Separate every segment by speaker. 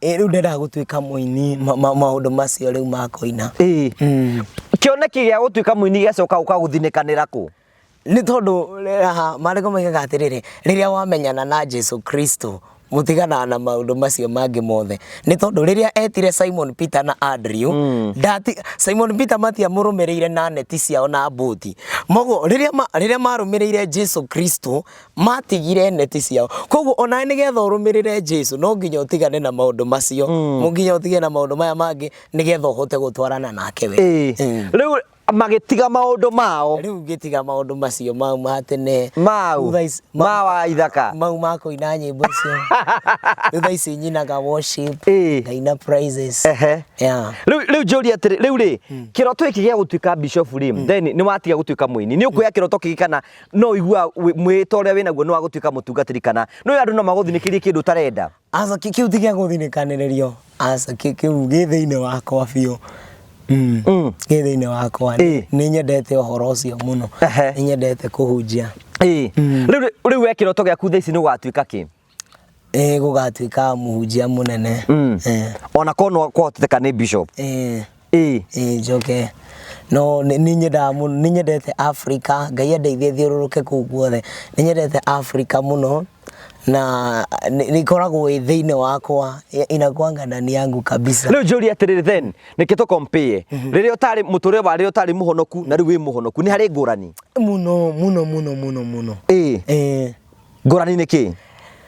Speaker 1: Ĩ, rĩu ndendaga gũtuĩka mũini maũndũ macio rĩu ma kũina.
Speaker 2: Kĩoneki gĩa gũtuĩka mũini gĩacoka gũka gũthinĩkanĩra kũ?
Speaker 1: Nĩ tondũ haha maandĩko moigaga atĩrĩrĩ, rĩrĩa wamenyana na Jesu Kristo mũtiganaga na maũndũ macio mangĩ mothe. Nĩ tondũ rĩrĩa etire Simon Peter na Andrew, ndati, Simon Peter matiamũrũmĩrĩire na neti ciao na mbũti. Moguo rĩrĩa rĩrĩa marũmĩrĩire Jesu Kristo matigire neti ciao. Koguo onawe nĩgetha ũrũmĩrĩre Jesu no nginya ũtigane na maũndũ macio, no nginya ũtigane na maũndũ maya mangĩ nĩgetha ũhote gũtwarana nake we.
Speaker 2: Rĩu magĩtiga maũndũ mao.
Speaker 1: Rĩu ngĩtiga maũndũ macio mau ma tene.
Speaker 2: Mau?
Speaker 1: Thutha ici-
Speaker 2: Ma wa ithaka?
Speaker 1: Mau ma kũina nyĩmbo icio. Rĩu thaa ici nyinaga worship, ngaina praises. Yeah.
Speaker 2: Rĩu njũrie atĩrĩ, rĩu rĩ, kĩroto gĩkĩ gĩa gũtuĩka bishop rĩ, then nĩ watiga gũtuĩka mũini. Nĩ ũkuoya kĩroto kĩngĩ kana no ũiguaga mwĩhĩtwa ũrĩa wĩnaguo nĩ wa gũtuĩka mũtungatĩri kana nĩ ũĩ andũ no magũthinĩkĩrie kĩndũ ũtarenda?
Speaker 1: Aca, kĩu ti gĩa gũthinĩkanĩrĩrio. Aca, kĩu gĩ thĩinĩ wakwa biũ. Gĩ thĩinĩ wakwa. Nĩ nyendete ũhoro ũcio mũno. Nĩ nyendete kũhunjia.
Speaker 2: Rĩu we kĩroto gĩaku thaa ici nĩ ũgatuĩka kĩ?
Speaker 1: Ĩ gũgatuĩka mũhunjia mũnene.
Speaker 2: Ona korwo no kwahoteka nĩ bishop.
Speaker 1: Ĩ njoke. No nĩ nyendaga mũno, nĩ nyendete Africa, Ngai andeithie thiũrũrũke kũu guothe. Nĩ nyendete Africa mũno na nĩ ĩkoragwo ĩ thĩinĩ wakwa, inakuanga ndani yangu kabisa.
Speaker 2: Rĩu njũrie atĩrĩrĩ then, nĩkĩ tũ compare rĩrĩa ũtarĩ mũtũrĩre wa rĩrĩa ũtarĩ mũhonoku na rĩu wĩ mũhonoku, nĩ harĩ ngũrani?
Speaker 1: Mũno mũno mũno mũno mũno.
Speaker 2: Ngũrani nĩ kĩ?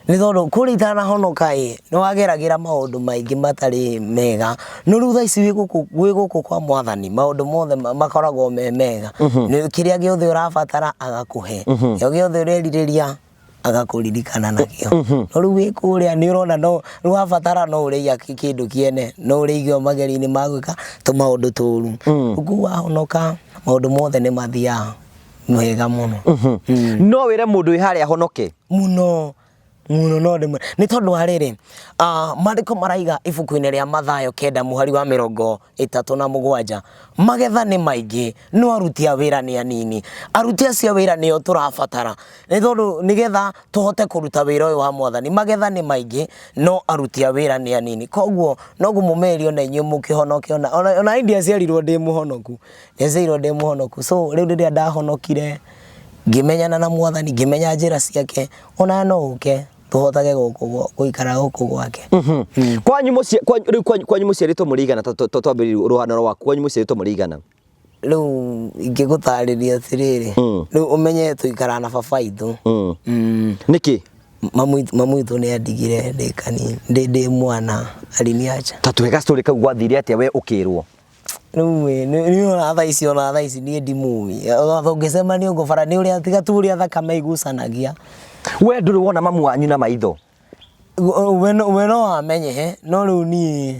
Speaker 1: Nĩ tondũ kũrĩa itanahonoka ĩ, nĩ wageragĩra maũndũ maingĩ matarĩ mega, no rĩu thaa ici wĩ gũkũ wĩ gũkũ kwa mwathani maũndũ mothe makoragwo me mega. Nĩ kĩrĩa gĩothe ũrabatara agakũhe, kĩrĩa gĩothe ũrerirĩria agakũririkana nakĩo. No rĩu wĩ kũrĩa nĩ ũrona no rĩu wabatara no ũrĩiya kĩndũ kĩene, no ũrĩigua magerio-inĩ ma gwĩka tũmaũndũ tũru. Rĩu kũu wahonoka maũndũ mothe nĩ mathiaga wega mũno.
Speaker 2: No wĩre mũndũ wĩ harĩa ahonoke?
Speaker 1: Mũno mũno no ndĩmwĩre nĩ tondũ wa rĩrĩ, maandĩko maraiga ibuku-inĩ rĩa Mathayo kenda mũhari wa 37, magetha nĩ maingĩ no aruti a wĩra nĩ anini. Aruti acio a wĩra nĩo tũrabatara nĩ tondũ nĩgetha tũhote kũruta wĩra ũyũ wa mwathani. Magetha nĩ maingĩ no aruti a wĩra nĩ anini. Koguo no ngũmũmĩrĩria ona inyuĩ mũkĩhonoke ona niĩ ndiaciarirwo ndĩ mũhonoku. Ndaciarirwo ndĩ mũhonoku so rĩu rĩrĩa ndahonokire ngĩmenyana na mwathani ngĩmenya njĩra ciake ona no ũke tũhotage gũkũ gũikara gũkũ gwake.
Speaker 2: Kwanyu mũciĩ kwanyu rĩu kwanyu kwanyu mũciarĩtwo mũrĩ aigana twambĩrĩrie rũgano rwaku kwanyu mũciarĩtwo mũrĩ aigana?
Speaker 1: Rĩu ingĩgũtarĩria atĩrĩrĩ, rĩu ũmenye tũikaraga na baba witũ.
Speaker 2: Nĩkĩ?
Speaker 1: Mamu witũ nĩ andigire ndĩ kanini ndĩ mwana aliniacha.
Speaker 2: Ta tũhe ga story kau gwathire atĩa we ũkĩrwo?
Speaker 1: Rĩu ĩ, nĩ ona thaa ici ona thaa ici niĩ ndimũĩ. Ona tũngĩcemania ũguo bara nĩ ũrĩa tiga tu ũrĩa thakame igucanagia.
Speaker 2: We ndũrĩ wona mamu wanyu na maitho?
Speaker 1: We no amenye no rĩu niĩ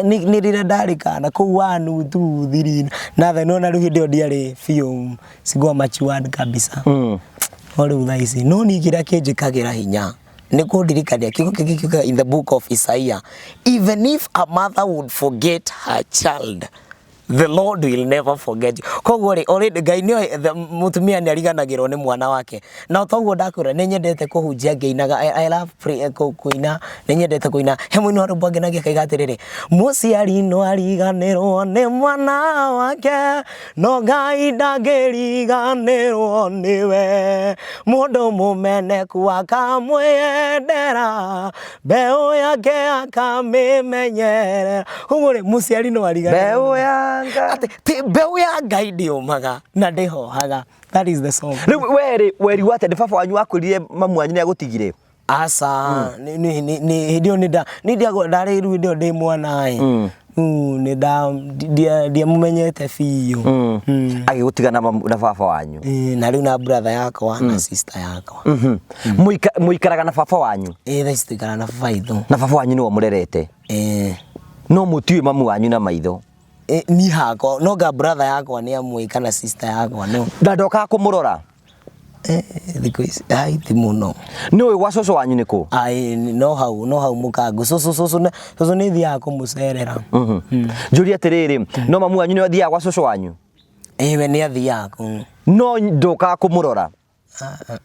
Speaker 1: nĩ rĩrĩa ndarĩ kana kũu one two three na then ona rĩu hĩndĩ ĩyo ndiarĩ biũ sikuwa matured kabisa. No rĩu thaa ici no niĩ kĩrĩa kĩnjĩkagĩra hinya nĩ kũndirikania kiugo kĩngĩ kiugaga in the book of Isaiah, even if a mother would forget her child, the Lord will never forget you. Koguo rĩ, already Ngai nĩ mũtumia nĩ ariganagĩrwo nĩ mwana wake. Na toguo ndakwĩra nĩ nyendete kũhunjia ngĩinaga, I love kũina, nĩ nyendete kũina. He mũini wa rwĩmbo angenagia akaiga atĩrĩrĩ, mũciari no ariganĩrwo nĩ mwana wake, No Ngai ndangĩriganĩrwo nĩwe, mũndũ mũmeneku akamwĩyendera, mbeũ yake akamĩmenyerera. Ũguo rĩ, mũciari no ariganĩrwo.
Speaker 2: Mbeũ ya Ngai.
Speaker 1: Atĩ, ti mbeũ ya Ngai ndĩũmaga na ndĩhohaga. That is the song.
Speaker 2: Rĩu we rĩ, werigwo atĩa nĩ baba wanyu wakwĩrire mamu wanyu nĩ agũtigire?
Speaker 1: Aca, hĩndĩ ĩyo nĩ nĩ ndarĩ rĩu hĩndĩ ĩyo ndĩ mwana ĩ. Rĩu nĩ nda ndiamũmenyete biũ.
Speaker 2: Agĩgũtiga na na baba wanyu.
Speaker 1: Ĩĩ, na rĩu na brother yakwa na sister yakwa.
Speaker 2: Mũikaraga na baba wanyu?
Speaker 1: Ĩĩ, thaa ici tũikaraga na baba witũ.
Speaker 2: Na baba wanyu nĩwe ũmũrerete?
Speaker 1: Ĩĩ.
Speaker 2: No mũtiũĩ mamu wanyu na maitho?
Speaker 1: Niĩ hakwa, no anga brother yakwa nĩ amũĩ kana sister yakwa no.
Speaker 2: Na ndokaga kũmũrora?
Speaker 1: Eh, thikũ ici ai ti mũno.
Speaker 2: Nĩ ũĩ gwa cũcũ wanyu nĩ kũ?
Speaker 1: Ai no hau no hau mũkangu. Cũcũ cũcũ nĩ cũcũ nĩ thiaga kũmũcerera.
Speaker 2: Njũrie atĩrĩrĩ, no mamu wanyu nĩ athiaga gwa cũcũ wanyu?
Speaker 1: Ĩĩ we nĩ athiaga kũu.
Speaker 2: No ndũkaga kũmũrora?
Speaker 1: Ah, ah.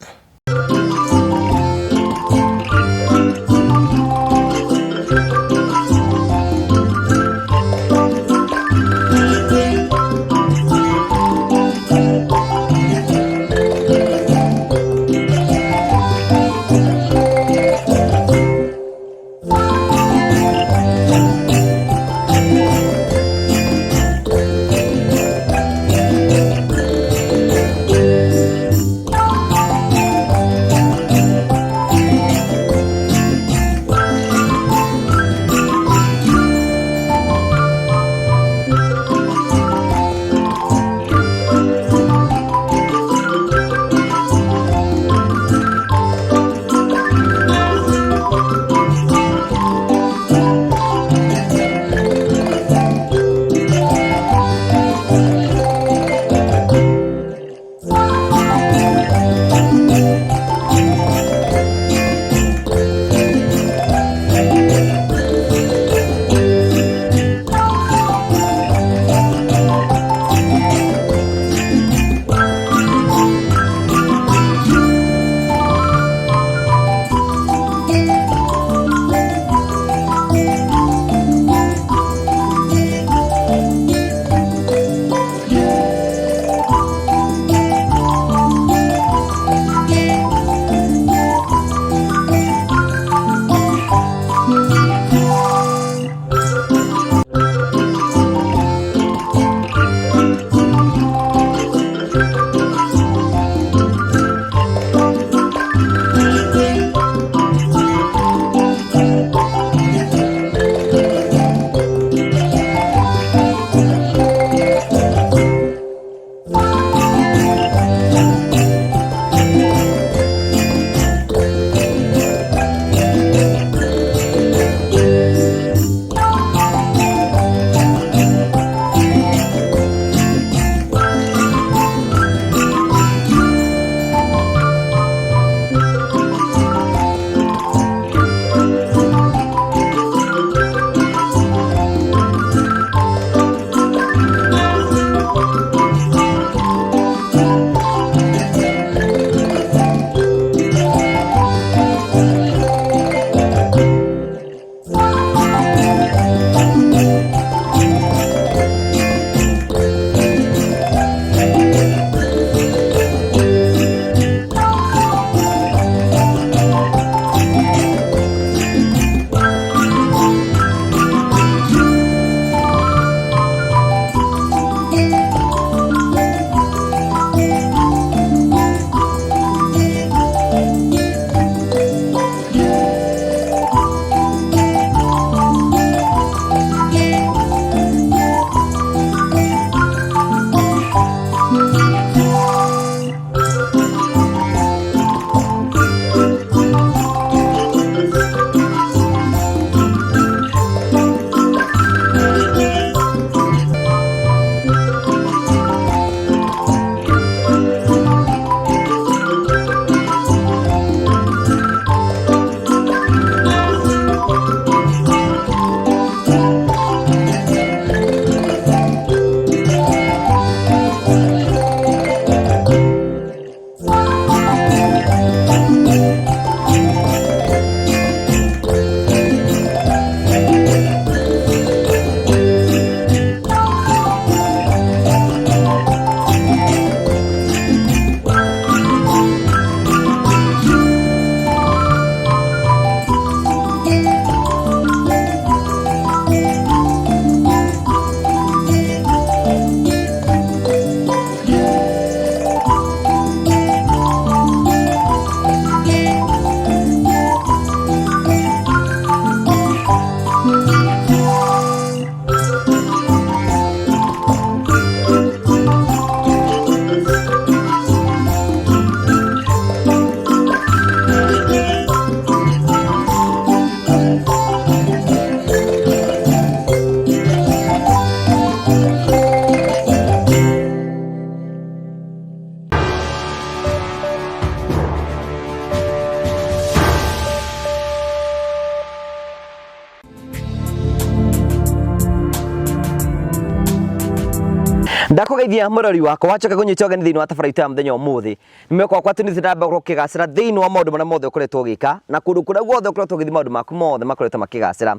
Speaker 2: Ndakũgeithia mũrori wakwa wacoka kũnyita ũgeni thĩinĩ wa tabarĩra itũ ya mũthenya ũmũthĩ. Nĩ mwĩhoko wakwa atĩ nĩ na mbere ũkĩgacĩra thĩinĩ wa maũndũ marĩa mothe ũkoretwo ũgĩka na kũndũ kũrĩa guothe ũkoretwo ũgĩthiĩ maũndũ maku mothe makoretwo makĩgacĩra.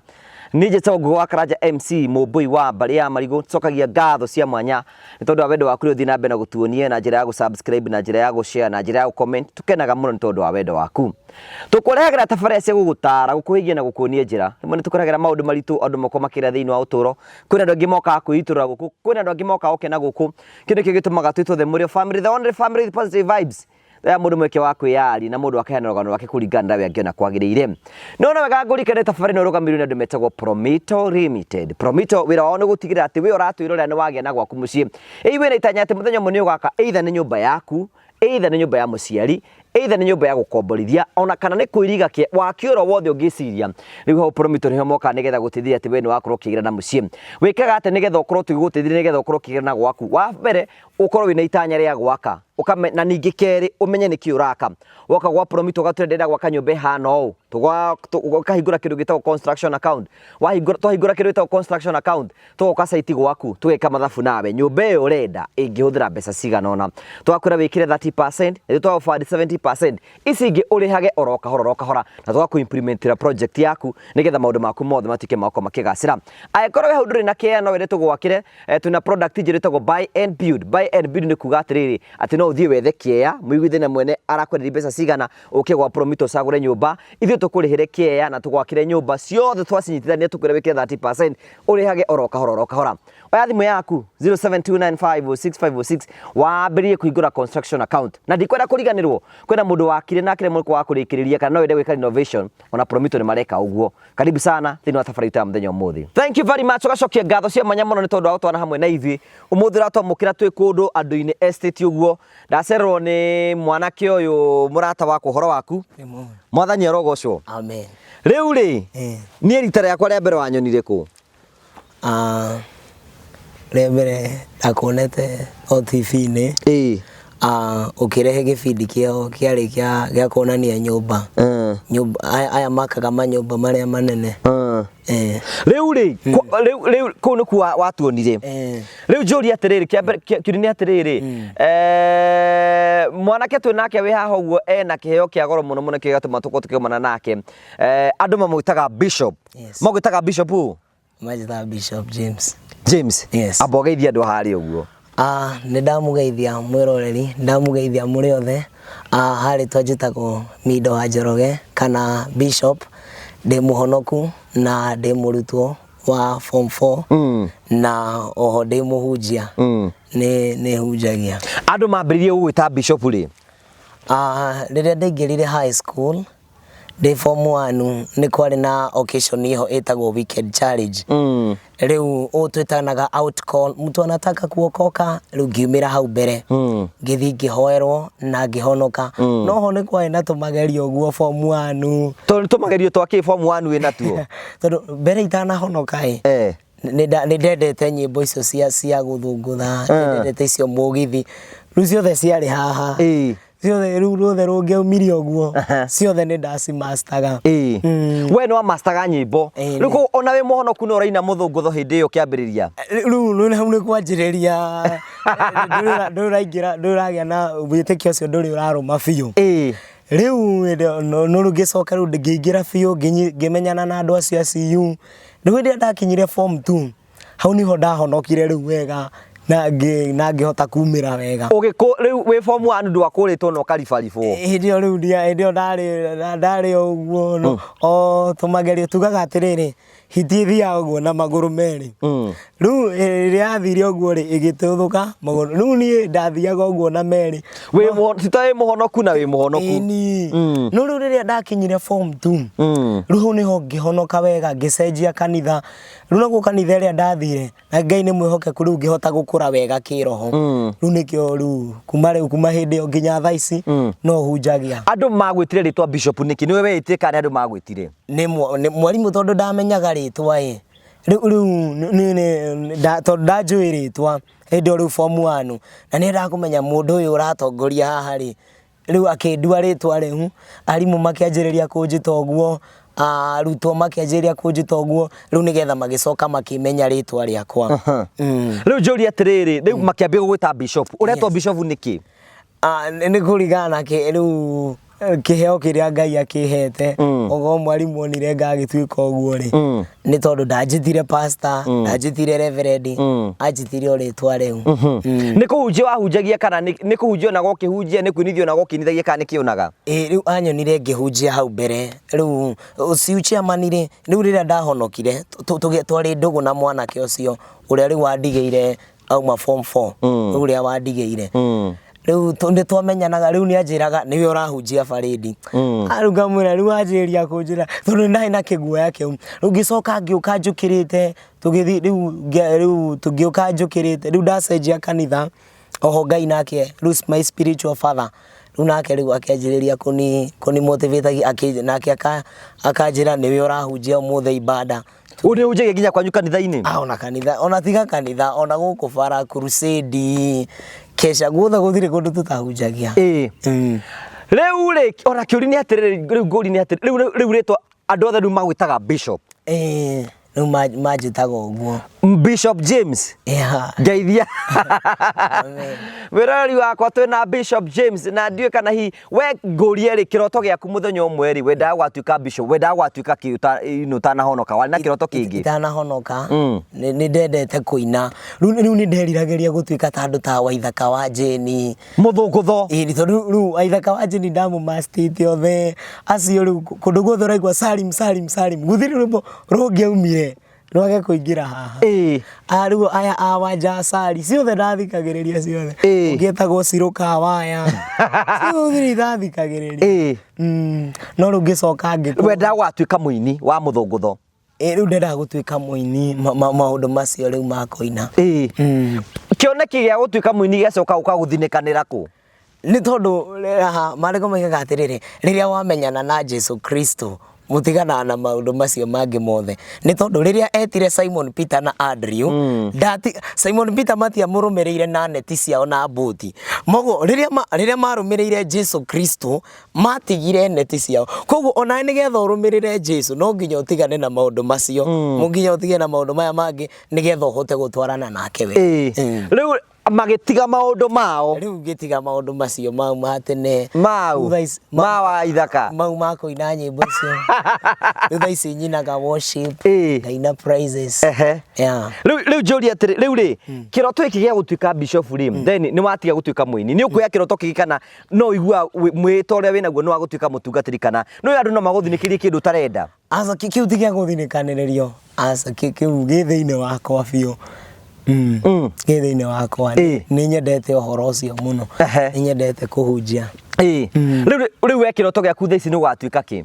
Speaker 2: Niĩ njĩtagwo Ngugi wa Karanja MC mũmbũi wa mbarĩ ya marigũ. Tũcokagia ngatho cia mwanya nĩ tondũ wa wendo waku ũrĩa ũthiĩ na mbere na gũtuonia na njĩra ya gũ-subscribe, na njĩra ya gũ-share, na njĩra ya gũ-comment. Tũkenaga mũno nĩ tondũ wa wendo waku. Tũkũrehagĩra tabarĩra cia gũgũtara, gũkũhĩgia na gũkuonia njĩra. Rĩmwe nĩ tũkũrehagĩra maũndũ maritũ andũ makoragwo makĩgera thĩinĩ wa ũtũũro. Kwĩna andũ angĩ mokaga kwĩitũrũra gũkũ, kwĩna andũ angĩ mokaga gũkena gũkũ. Kĩu nĩkĩo gĩtũmaga twĩtwo the Mũrĩo family, the only family with positive vibes. Ya mũndũ mweke wa kwĩyaria na mũndũ akaheana rũgano rwake kũringana na ũrĩa angĩona kwagĩrĩire. No no wega ngũririkane tabarĩra ĩno ĩrũgamĩrĩirwo nĩ andũ metagwo Promito Limited. Promito wĩra wao nĩ gũtigĩrĩra atĩ we ũratwĩrorera nĩ wagĩa na gwaku mũciĩ. Ĩĩ wĩna itanya atĩ mũthenya ũmwe nĩ ũgaka either nĩ nyũmba yaku, either nĩ nyũmba ya mũciari, either nĩ nyũmba ya gũkomborithia, ona kana nĩ kũiriga kĩa waki oro wothe ũngĩciria. Rĩu hau Promito nĩho mokaga nĩgetha gũteithia atĩ we nĩ wakorwo ũkĩgĩra na mũciĩ. Wĩkaga atĩa nĩgetha ũkorwo tũgĩgũteithia nĩgetha ũkorwo ũkĩgĩra na gwaku? Wa mbere ũkorwo wĩna itanya rĩa gwaka. Ũkame, na ningĩ kerĩ ũmenye nĩkĩ ũraka. Woka gwa Promito ũgatwĩra ndĩrenda gwaka nyũmba ĩhana ũũ, tũkahingũra kĩndũ gĩtagwo construction account. Wahingũra, twahingũra kĩndũ gĩtagwo construction account, tũgoka site gwaku tũgeka mathabu nawe nyũmba ĩyo ũrenda ĩngĩhũthĩra mbeca cigana ũna. Tũgakwĩra wĩkĩre 30%, ithuĩ tũgagũ fund 70%, ici ingĩ ũrĩhage oro kahora oro kahora, na tũgakũ implementĩra project yaku nĩgetha maũndũ maku mothe matuĩke ma gũkorwo makĩgacĩra. Angĩkorwo we hau ndũrĩ na kĩea no wende tũgwakĩre, twĩna product njerũ ĩtagwo buy and build. Buy and build nĩ kuga atĩrĩrĩ, atĩ no ũthiĩ wethe kĩea, mũiguithanie na mwene arakwenderia mbeca cigana, ũke gwa Promito ũcagũre nyũmba, ithuĩ tũkũrĩhĩre kĩea na tũgwakĩre nyũmba ciothe twacinyitithania tũkwĩre wĩkĩre 30% ũrĩhage oro kahora oro kahora. Oya thimũ yaku 0729506506 wambĩrĩrie kũhingũra construction account. Na ndikwenda kũriganĩrwo, kwĩna mũndũ wakire na akĩremwo wa kũrĩkĩrĩria kana no wende gwĩka renovation, ona Promito nĩ mareka ũguo. Karibu sana thĩinĩ wa thabarĩ itũ ya mũthenya ũmũthĩ. Thank you very much. Ũgacokia ngatho cia mwanya mũno nĩ tondũ wa gũtwana hamwe na ithuĩ. Ũmũthĩ ũratwamũkĩra twĩ kũndũ andũ-inĩ estate ũguo. Ndacererwo nĩ mwanake ũyũ mũrata wakwa, ũhoro waku? Mwathani arogocwo.
Speaker 1: Amen.
Speaker 2: Rĩu rĩ, niĩ rita rĩakwa rĩa mbere wanyonire kũ?
Speaker 1: Rĩa mbere ndakuonete o TV-inĩ.
Speaker 2: Ĩĩ.
Speaker 1: Ũkĩrehe gĩbindi kĩao kĩarĩ gĩa kuonania nyũmba. Nyũmba aya makaga manyũmba marĩa manene.
Speaker 2: Rĩu rĩ, rĩu rĩu kũu nĩkuo watuonire. Rĩu njũrie atĩrĩrĩ, kĩa mbere kĩũria nĩ atĩrĩrĩ, mwanake twĩ nake wĩ haha ũguo ena kĩheo kĩa goro mũno mũno kĩrĩa gĩatũma tũkorwo tũkĩgomana nake. Andũ mamwĩtaga Bishop.
Speaker 1: Yes.
Speaker 2: Magwĩtaga Bishop ũ?
Speaker 1: Manjĩtaga Bishop James.
Speaker 2: James.
Speaker 1: Yes.
Speaker 2: Amba ũgeithie andũ harĩa ũguo.
Speaker 1: Nĩ ndamũgeithia mwĩroreri, nĩ ndamũgeithia mũrĩ othe. Harĩ njĩtagwo Mindo wa Njoroge kana Bishop, ndĩ mũhonoku na ndĩ mũrutwo wa form 4 na oho ndĩ mũhunjia. Nĩ hunjagia.
Speaker 2: Andũ mambĩrĩirie gũgwĩta Bishop rĩ?
Speaker 1: Rĩrĩa ndaingĩrire high school ndĩ form 1 nĩ kwarĩ na occasion ĩho ĩtagwo weekend challenge. Rĩu ũũ twĩtanaga out call, mtu anataka kuokoka, rĩu ngiumĩra hau mbere ngĩthiĩ ngĩhoerwo na ngĩhonoka. No ho nĩ kwarĩ na tũmagerio ũguo form 1.
Speaker 2: Tondũ tũmagerio twa kĩ form 1 wĩ natuo?
Speaker 1: Tondũ mbere itanahonoka ĩ, nĩ ndendete nyĩmbo icio cia gũthũngũtha, nĩ ndendete icio mũgithi, rĩu ciothe ciarĩ haha. Ciothe rĩu ruothe rũngĩaumire ũguo, ciothe nĩ ndacimastaga.
Speaker 2: We nĩ wamastaga nyĩmbo. Rĩu koguo ona wĩ mũhonoku no ũraina mũthũngũtho hĩndĩ ĩyo ũkĩambĩrĩria?
Speaker 1: Rĩu hau nĩ kwanjĩrĩria, ndũrĩ ũraingĩra, ndũrĩ ũragĩa na wĩtĩkio ũcio ndũrĩ ũrarũma biũ. Rĩu no rĩu ngĩcoka rĩu ngĩingĩra biũ ngĩmenyana na andũ acio a CU. Rĩu hĩndĩ ĩrĩa ndakinyire form 2, hau niho ndahonokire rĩu wega na ngĩhota kumĩra wega.
Speaker 2: Rĩu wĩ form 1 ndwakũrĩtwo na ũkaribaribwo?
Speaker 1: Hĩndĩ ĩyo rĩu hĩndĩ ĩyo ndarĩ o ũguo, o tũmagerio tugaga atĩrĩrĩ, hiti ĩthiaga ũguo na magũrũ merĩ. Rĩu rĩrĩa yathire ũguo rĩ, ĩgĩtuthũka magũrũ. Rĩu niĩ ndathiaga ũguo na merĩ.
Speaker 2: Ti ta wĩ mũhonoku na wĩ mũhonoku.
Speaker 1: Ĩni. No rĩu rĩrĩa ndakinyire form 2, rĩu hau nĩho ngĩhonoka wega, ngĩcenjia kanitha. Rĩu naguo kanitha ĩrĩa ndathire, na Ngai nĩ mwĩhokeku rĩu ngĩhota gũkũra wega kĩroho. Rĩu nĩkĩo rĩu kuma rĩu kuma hĩndĩ ĩyo nginya thaa ici no hunjagia.
Speaker 2: Andũ magwĩtire rĩtwa Bishop nĩkĩ? Nĩwe weĩtire kana nĩ andũ magwĩtire?
Speaker 1: Nĩ mwarimũ tondũ ndamenyaga rĩtwa ĩ, rĩu tondũ ndanjũĩ rĩtwa hĩndĩ ĩyo rĩu form 1 na nĩ endaga kũmenya mũndũ ũyũ ũratongoria haha rĩ, rĩu akĩndua rĩtwa rĩu, arimũ makĩanjĩrĩria kũnjĩta ũguo. Arutwo makĩanjĩrĩria kũnjĩta ũguo rĩu nĩgetha magĩcoka makĩmenya rĩtwa rĩakwa.
Speaker 2: Rĩu njũrie atĩrĩrĩ, rĩu makĩambia gũgwĩta bishop, ũretwo bishop nĩkĩ?
Speaker 1: Nĩ kũringana na rĩu kĩheo kĩrĩa Ngai akĩhete. Okorwo mwarimũ onire ngagĩtuĩka ũguo rĩ, nĩ tondũ ndanjĩtire pastor, ndanjĩtire reverend, anjĩtire o rĩtwa rĩu.
Speaker 2: Nĩ kũhunjia wahunjagia kana nĩ kũhunjia onaga ũkĩhunjia, nĩ kũinithia onaga ũkĩinithagia kana nĩ kĩ onaga?
Speaker 1: Ĩĩ rĩu anyonire ngĩhunjia hau mbere, rĩu ũcio chairman rĩ, rĩu rĩrĩa ndahonokire, twarĩ ndũgũ na mwanake ũcio ũrĩa rĩu wandigĩire auma form 4, rĩu ũrĩa wandigĩire. Rĩu nĩ twamenyanaga, rĩu nĩ anjĩraga nĩwe ũrahunjia barĩndi. Rĩu ngamwĩra rĩu wanjĩrĩria kũnjĩra tondũ nĩ ndarĩ na kĩguoya kĩu. Rĩu ngĩcoka ngĩũka njũkĩrĩte, tũgĩthiĩ rĩu rĩu ngĩũka njũkĩrĩte, rĩu ndacenjia kanitha, oho Ngai nake rĩu my spiritual father, rĩu nake rĩu akĩanjĩrĩria kũni motivate, nake akanjĩra nĩwe ũrahunjia ũmũthĩ ibada.
Speaker 2: Ũũ nĩ ũhunjagia nginya kwanyu kanitha-inĩ?
Speaker 1: Ona kanitha, ona tiga kanitha, ona gũkũ bara, crusade, kesha, guothe gũtirĩ kũndũ tũtahunjagia.
Speaker 2: Ĩĩ. Rĩu rĩ, ona kĩũria nĩ atĩrĩrĩ, rĩu ngũria nĩ atĩrĩrĩ, rĩu rĩtwa andũ othe rĩu magwĩtaga bishop.
Speaker 1: Ĩĩ, rĩu manjĩtaga ũguo.
Speaker 2: Bishop James.
Speaker 1: Yeah.
Speaker 2: Ngeithia.
Speaker 1: Amen.
Speaker 2: Wĩroreri wakwa twĩna Bishop James na ndiũĩ kana hihi we ngũrie rĩ, kĩroto gĩaku mũthenya ũmwe rĩ, wendaga gũgatuĩka bishop, wendaga gũgatuĩka kĩ ũtanahonoka, warĩ na kĩroto kĩngĩ?
Speaker 1: Itanahonoka, nĩ ndendete kũina. Rĩu nĩ nderiragĩria gũtuĩka ta andũ ta Waithaka wa Jane.
Speaker 2: Mũthũngũtho.
Speaker 1: Ĩĩ, tondũ rĩu Waithaka wa Jane ndamũmastĩte othe. Acio rĩu kũndũ guothe ũraigua Salim, Salim, Salim. Gũtirĩ rwĩmbo rũngĩaumire rwage kũingĩra haha.
Speaker 2: Ĩĩ.
Speaker 1: Rĩu aya a Wanja Asali ciothe ndathikagĩrĩria ciothe.
Speaker 2: Ĩĩ.
Speaker 1: Ũngĩ etagwo Ciruka Waya. Ciothe ndathikagĩrĩria.
Speaker 2: Ĩĩ.
Speaker 1: No rĩu ngĩcoka ngĩkũra.
Speaker 2: Wendaga gũgatuĩka mũini wa mũthũngũtho?
Speaker 1: Ĩĩ, rĩu ndendaga gũtuĩka mũini, maũndũ macio rĩu ma kũina.
Speaker 2: Ĩĩ. Kĩoneki gĩa gũtuĩka mũini gĩacoka gũka gũthinĩkanĩra kũ?
Speaker 1: Nĩ tondũ haha maandĩko moigaga atĩrĩrĩ, rĩrĩa wamenyana na Jesu Kristo mũtiganaga na maũndũ macio mangĩ mothe. Nĩ tondũ rĩrĩa etire Simon Peter na Andrew, Simon Peter matiamũrũmĩrĩire na neti ciao na mbũti. Moguo rĩrĩa marũmĩrĩire Jesu Kristo matigire neti ciao. Koguo onawe nĩgetha ũrũmĩrĩre Jesu no nginya ũtigane na maũndũ macio, no nginya ũtigane na maũndũ maya mangĩ nĩgetha ũhote gũtwarana nake we.
Speaker 2: Ĩĩ. Rĩu magĩtiga maũndũ mao.
Speaker 1: Rĩu ngĩtiga maũndũ macio mau ma tene.
Speaker 2: Mau?
Speaker 1: Rĩu thaa ici-
Speaker 2: Ma wa ithaka?
Speaker 1: Mau ma kũina nyĩmbo icio. Rĩu thaa ici nyinaga worship,
Speaker 2: Ĩĩ.
Speaker 1: ngaina praises.
Speaker 2: Ehe.
Speaker 1: Yeah.
Speaker 2: Rĩu njũrie atĩrĩ, rĩu rĩ, kĩroto gĩkĩ gĩa gũtuĩka bishop rĩ, then nĩ watiga gũtuĩka mũini. Nĩ ũkuoya kĩroto kĩngĩ kana no ũiguaga mwĩhĩtwa ũrĩa wĩnaguo nĩ wa gũtuĩka mũtungatĩri kana nĩ ũĩ andũ no magũthinĩkĩrie kĩndũ ũtarenda?
Speaker 1: Aca, kĩu ti gĩa gũthinĩkanĩrĩrio. Aca, kĩu gĩ thĩinĩ wakwa biũ. Gĩ thĩinĩ wakwa.
Speaker 2: Ĩĩ.
Speaker 1: Nĩ nyendete ũhoro ũcio mũno.
Speaker 2: Ehe.
Speaker 1: Nĩ nyendete kũhunjia.
Speaker 2: Ĩĩ. Rĩu we kĩroto gĩaku thaa ici nĩ ũgatuĩka kĩ?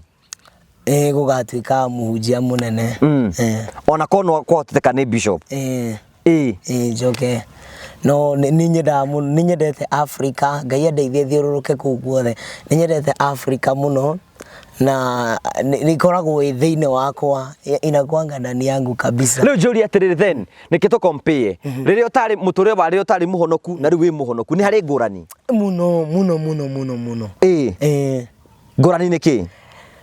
Speaker 1: Ĩĩ, gũgatuĩka mũhunjia mũnene. Ĩĩ.
Speaker 2: Ona korwo no kwahoteka nĩ bishop.
Speaker 1: Ĩĩ.
Speaker 2: Ĩĩ.
Speaker 1: Ĩĩ, njoke. No nĩ nyendaga mũno, nĩ nyendete Africa, Ngai andeithie thiũrũrũke kũu guothe. Nĩ nyendete Africa mũno na nĩ ĩkoragwo ĩ thĩinĩ wakwa, inakuanga ndani yangu kabisa.
Speaker 2: Rĩu njũrie atĩrĩrĩ then, nĩkĩ tũ compare rĩrĩa ũtarĩ mũtũrĩre wa rĩrĩa ũtarĩ mũhonoku na rĩu wĩ mũhonoku, nĩ harĩ ngũrani?
Speaker 1: Mũno, mũno, mũno, mũno, mũno.
Speaker 2: Ĩĩ.
Speaker 1: Ĩĩ.
Speaker 2: Ngũrani nĩ kĩ?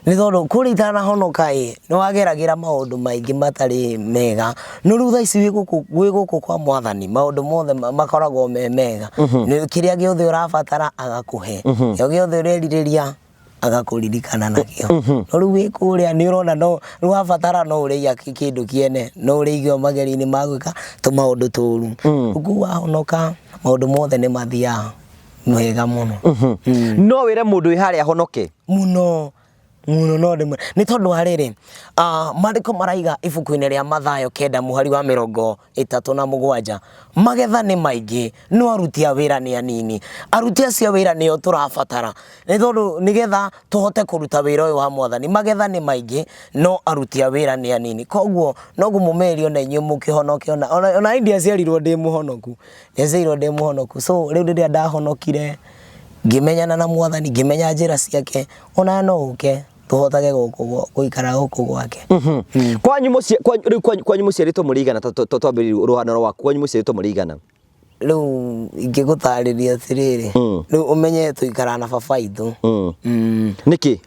Speaker 1: Nĩ tondũ kũrĩa itanahonoka ĩ, nĩ wageragĩra maũndũ maingĩ matarĩ mega, no rĩu thaa ici wĩ gũkũ kwa mwathani, maũndũ mothe makoragwo me mega. Kĩrĩa gĩothe ũrabatara agakũhe, kĩrĩa gĩothe ũrerirĩria agakũririkana nakĩo. No rĩu wĩ kũrĩa nĩ ũrona no, rĩu wabatara no ũrĩiya kĩndũ kĩene, no ũrĩigua magerio-inĩ ma gwĩka tũmaũndũ tũru. Rĩu kũu wahonoka maũndũ mothe nĩ mathiaga wega mũno.
Speaker 2: No wĩre mũndũ wĩ harĩa ahonoke?
Speaker 1: Mũno, mũno no ndĩmwĩre. Nĩ tondũ wa rĩrĩ, maandĩko maraiga ibuku-inĩ rĩa Mathayo 9 mũhari wa 37, magetha nĩ maingĩ no aruti a wĩra nĩ anini. Aruti acio a wĩra nĩo tũrabatara, nĩ tondũ nĩgetha tũhote kũruta wĩra ũyũ wa mwathani, magetha nĩ maingĩ no aruti a wĩra nĩ anini. Koguo no ngũmũmĩrĩria ona inyuĩ mũkĩhonoke, ona niĩ ndiaciarirwo ndĩ mũhonoku, ndiaciarirwo ndĩ mũhonoku. So rĩu rĩrĩa ndahonokire, ngĩmenyana na mwathani, ngĩmenya njĩra ciake, ona no ũke tũhotage gũikara gũkũ gwake.
Speaker 2: Kwanyu mũciĩ, kwanyu, rĩu kwanyu, kwanyu mũciarĩtwo mũrĩ aigana? Twambĩrĩrie rũhano rwaku, kwanyu mũciarĩtwo mũrĩ aigana?
Speaker 1: Rĩu ingĩgũtarĩria atĩrĩrĩ, rĩu ũmenye tũikaraga na baba witũ.
Speaker 2: Nĩkĩ?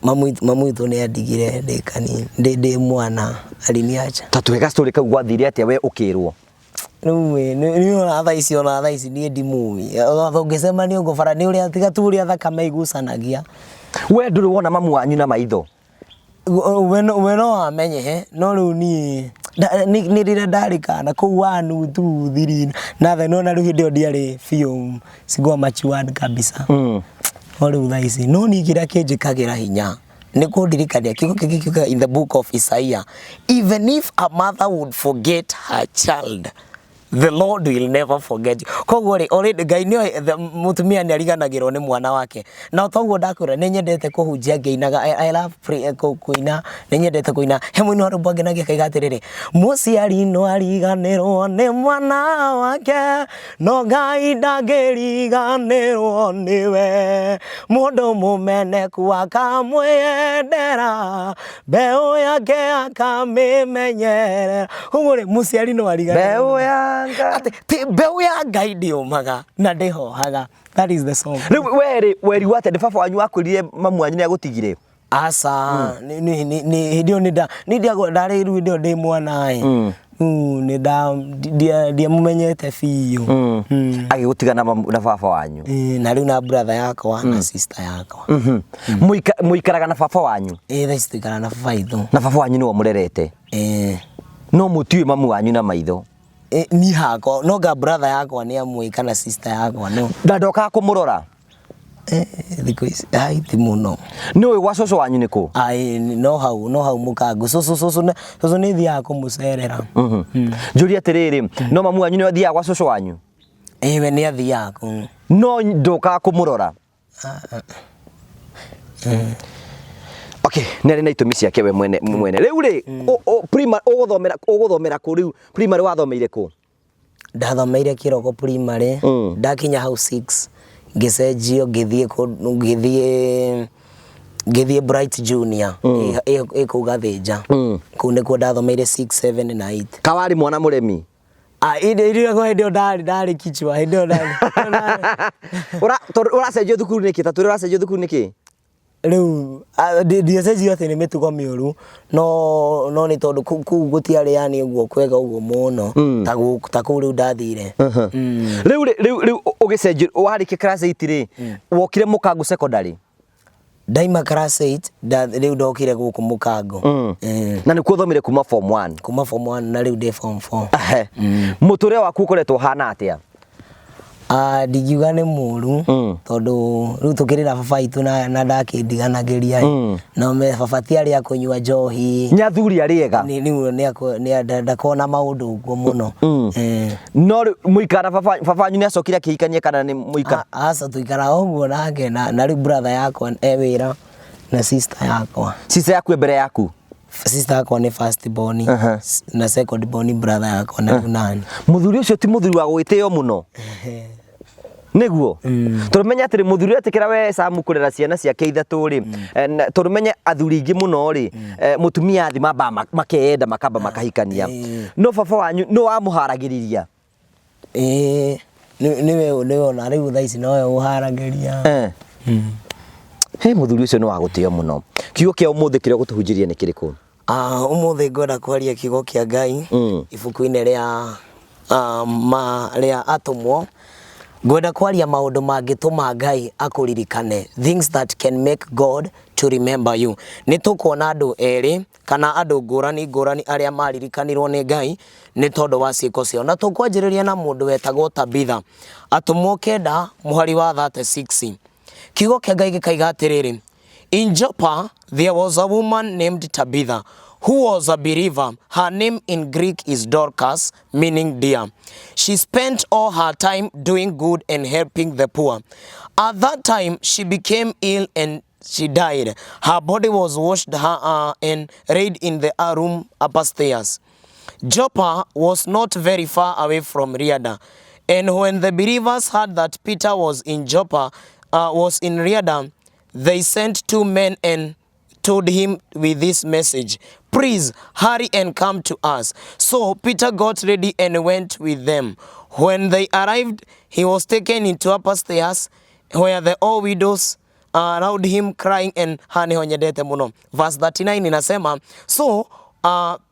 Speaker 1: Mamu witũ nĩ andigire ndĩ kanini, ndĩ mwana aliniacha.
Speaker 2: Ta tũhe gastory kau gwathire atĩa we ũkĩrwo?
Speaker 1: Rĩu ĩ, nĩ ona thaa ici ona thaa ici niĩ ndimũĩ. Ona tũngĩcemania ũguo bara nĩ ũrĩa tiga tu ũrĩa thakame igucanagia.
Speaker 2: We ndũrĩ wona mamu wanyu na maitho?
Speaker 1: We no amenye no rĩu niĩ nĩ rĩrĩa ndarĩ kana kũu one two three na then ona rĩu hĩndĩ ĩyo ndiarĩ biũ sikuwa matured kabisa. No rĩu thaa ici no niĩ kĩrĩa kĩnjĩkagĩra hinya nĩ kũndirikania kiugo kĩngĩ kiugaga in the book of Isaiah, even if a mother would forget her child, the Lord will never forget you. Koguo rĩ, already Ngai nĩ mũtumia nĩ ariganagĩrwo nĩ mwana wake. Na toguo ndakwĩra nĩ nyendete kũhunjia ngĩinaga. I love kũina, nĩ nyendete kũina. He mũini wa rwĩmbo angenagia akaiga atĩrĩrĩ, mũciari no ariganĩrwo nĩ mwana wake, no Ngai ndangĩriganĩrwo nĩwe. Mũndũ mũmeneku akamwĩyendera, mbeũ yake akamĩmenyerera. Koguo rĩ, mũciari no ariganĩrwo.
Speaker 2: Mbeũ ya Ngai.
Speaker 1: Atĩ ti mbeũ ya Ngai ndĩũmaga na ndĩhohaga. That is the song.
Speaker 2: Rĩu we rĩ, werirwo atĩa? Nĩ baba wanyu wakwĩrire mamu wanyu nĩ agũtigire?
Speaker 1: Aca, nĩ hĩndĩ ĩyo nĩ ndarĩ rĩu hĩndĩ ĩyo ndĩ mwana ĩ. Rĩu nĩ ndiamũmenyete biũ.
Speaker 2: Agĩgũtiga na baba wanyu?
Speaker 1: Ĩĩ, na rĩu na brother yakwa na sister yakwa.
Speaker 2: Mũikaraga na baba wanyu?
Speaker 1: Ĩĩ, thaa ici tũikaraga na baba witũ.
Speaker 2: Na baba wanyu nĩwe ũmũrerete?
Speaker 1: Ĩĩ.
Speaker 2: No mũtiũĩ mamu wanyu na maitho?
Speaker 1: Niĩ hakwa, no nga brother yakwa nĩ amũĩ kana sister yakwa no.
Speaker 2: Na ndokaga kũmũrora?
Speaker 1: Thikũ ici, ai ti mũno.
Speaker 2: Nĩ ũĩ gwa cũcũ wanyu nĩ kũ?
Speaker 1: Ai, no hau, no hau mũkangu. Cũcũ, cũcũ, cũcũ nĩ thiaga kũmũcerera.
Speaker 2: Njũrie atĩrĩrĩ, no mamu wanyu nĩ athiaga gwa cũcũ wanyu?
Speaker 1: Ĩĩ we nĩ athiaga kũu.
Speaker 2: No ndũkaga kũmũrora? Okay, nĩ arĩ na itũmi ciake we mwene mwene. Rĩu rĩ, ũgũthomera ũgũthomera kũ rĩu? Primary wathomeire kũ?
Speaker 1: Ndathomeire Kĩroko primary, ndakinya hau 6 ngĩcenjio ngĩthiĩ ngĩthiĩ ngĩthiĩ Bright Junior ĩ kũu Gathĩnja. Kũu nĩkuo ndathomeire 6, 7 na 8.
Speaker 2: Kawarĩ mwana mũremi?
Speaker 1: Ah, hĩndĩ ĩrĩa hĩndĩ ĩyo ndarĩ ndarĩ kichwa hĩndĩ ĩyo ndarĩ.
Speaker 2: Tondũ ũracenjio thukuru nĩkĩ? Ta twĩre ũracenjio thukuru nĩkĩ?
Speaker 1: Rĩu ndiacenjio atĩ nĩ mĩtugo mĩũru no nĩ tondũ kũu gũtiarĩ yani ũguo kwega ũguo mũno ta ta kũu rĩu ndathire.
Speaker 2: Rĩu rĩu rĩu ũgĩcenjio warĩkia class 8 rĩ, wokire Mũkangu secondary?
Speaker 1: Ndaima class 8 rĩu ndokire gũkũ Mũkango.
Speaker 2: Na nĩkuo ũthomire kuma form 1?
Speaker 1: Kuma form 1 na rĩu ndĩ form 4.
Speaker 2: Mũtũrĩre waku ũkoretwo ũhana atĩa?
Speaker 1: Ah, ndingiuga nĩ mũru tondũ rĩu tũkĩrĩ na baba witũ na ndakĩndiganagĩria no me baba ti arĩa akũnyua njohi.
Speaker 2: Nĩ athuri arĩ ega.
Speaker 1: Rĩu ndakoragwo na maũndũ ũguo mũno.
Speaker 2: No rĩu mũikara baba baba wanyu nĩ acokire akĩhikania kana nĩ mũikara?
Speaker 1: Aca tũikaraga ũguo nake na rĩu brother yakwa e wĩra na sister yakwa.
Speaker 2: Sister yaku e mbere yaku?
Speaker 1: Sister yakwa nĩ first born na second born brother yakwa na rĩu nani.
Speaker 2: Mũthuri ũcio ti mũthuri wa gwĩtĩo mũno? Nĩguo? Tondũ menya atĩrĩ mũthuri etĩkĩra we Sam kũrera ciana ciake ithatũ rĩ, tondũ menye athuri aingĩ mũno rĩ, mũtumia athi mambaga makeyenda makamba makahikania. No baba wanyu nĩ wamũharagĩrĩria?
Speaker 1: Ĩĩ nĩwe nĩwe ona rĩu thaa ici nowe ũharagĩria.
Speaker 2: He mũthuri ũcio nĩ wa gũtĩo mũno. Kiugo kĩa ũmũthĩ kĩrĩa ũgũtũhunjĩria nĩ kĩrĩkũ?
Speaker 1: Ah, ũmũthĩ ngwenda kwaria kiugo kĩa Ngai ibuku-inĩ rĩa ma rĩa atũmwo. Ngwenda kwaria maũndũ mangĩtũma Ngai akũririkane, things that can make God to remember you. Nĩ tũkuona andũ erĩ kana andũ ngũrani ngũrani arĩa maririkanirwo nĩ Ngai nĩ tondũ wa ciĩko ciao. Na tũkwanjĩrĩria na mũndũ wetagwo Tabitha. Atũmwo kenda mũhari wa 36. Kiugo kĩa Ngai gĩkaiga atĩrĩrĩ, In Joppa there was a woman named Tabitha who was a believer. Her name in Greek is Dorcas, meaning dear. She spent all her time doing good and helping the poor. At that time she became ill and she died. Her body was washed and laid in the room upstairs. Joppa was not very far away from Lydda. And when the believers heard that Peter was in Joppa, was in Lydda, they sent two men and told him with this message, Please hurry and come to us. So Peter got ready and went with them. When they arrived, he was taken into upper stairs where the old widows round him crying and haha niho nyendete muno. Verse 39 inasema, so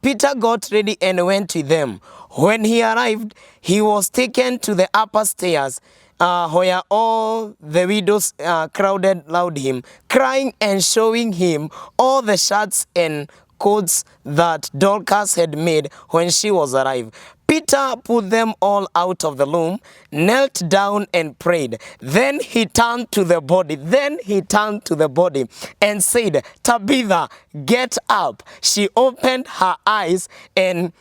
Speaker 1: Peter got ready and went to them. When he arrived, he was taken to the upper stairs, where all the widows crowded round him, crying and showing him all the shirts and coats that Dorcas had made when she was alive. Peter put them all out of the room, knelt down and prayed. Then he turned to the body. Then he turned to the body and said, Tabitha, get up. She opened her eyes, and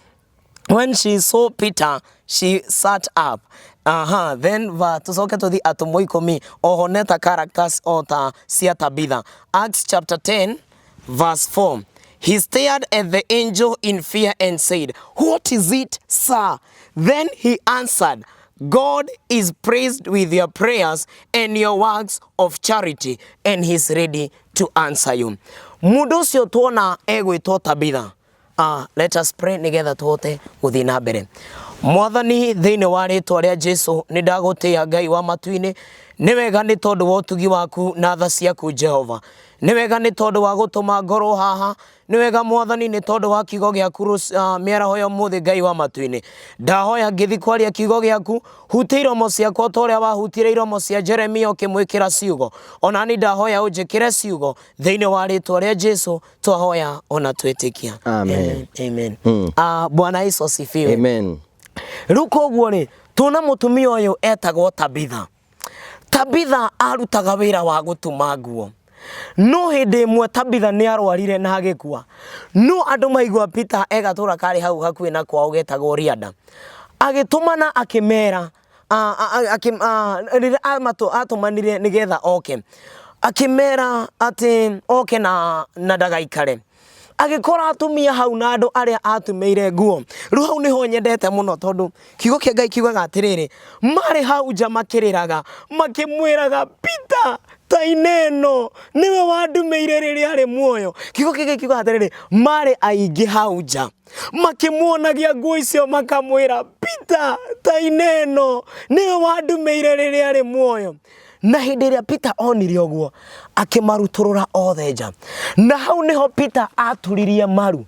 Speaker 1: when she saw Peter, she sat up. Aha, then va tucoke tuthi atũmwo 10 oho neta characters o ta cia Tabitha. Acts chapter 10 verse 4. He stared at the angel in fear and said, What is it, sir? Then he answered, God is pleased with your prayers and your works of charity, and he's ready to answer you. Mũndũ ũcio tuona egwĩtwo Tabitha. Let us pray nigetha tuhote gũthiĩ na mbere. Mwathani, thĩinĩ wa rĩtwa rĩa Jesu, nĩ ndagũtĩĩa Ngai wa matu-inĩ. Nĩ wega nĩ tondũ wa ũtugi waku na tha ciaku Jehova. Nĩ wega nĩ tondũ wa gũtũma ngorwo haha. Nĩ wega Mwathani nĩ tondũ wa kiugo gĩaku mĩaraho ya ũmũthĩ Ngai wa matu-inĩ. Ndahoya ngĩthi kwaria kiugo gĩaku, hutia iromo ciakwa ta ũrĩa wahutire iromo cia Jeremia ũkĩmwĩkĩra ciugo. Ona ni ndahoya ũnjĩkĩre ciugo thĩinĩ wa rĩtwa rĩa Jesu twahoya ona twĩtĩkia.
Speaker 2: Amen.
Speaker 1: Amen. Amen. Bwana Yesu asifiwe.
Speaker 2: Amen.
Speaker 1: Rĩu koguo rĩ, tuona mũtumia ũyũ etagwo Tabitha. Tabitha arutaga wĩra wa gũtuma nguo. No hĩndĩ ĩmwe Tabitha nĩ arwarire na agĩkua. No andũ maigua Peter e gatũra karĩ hau hakuhĩ na kwao getagwo Rianda. Agĩtũmana akĩmera, rĩrĩa atũmanire nĩgetha oke, akĩmera atĩ oke na ndagaikare. Agĩkora atumia hau na andũ arĩa atumĩire nguo. Rĩu hau nĩho nyendete mũno tondũ kiugo kĩa Ngai kiugaga atĩrĩrĩ, marĩ hau nja makĩrĩraga, makĩmwĩraga Peter, ta ineno nĩwe wandumĩire rĩrĩa arĩ muoyo. Kiugo kĩa Ngai kiugaga atĩrĩrĩ, marĩ aingĩ hau nja makĩmuonagia nguo icio makamwĩra Peter, ta ineno nĩwe wandumĩire rĩrĩa arĩ muoyo. Na hĩndĩ ĩrĩa Peter onire ũguo, akĩmarutũrũra othe nja. Na hau nĩho Peter aturirie maru.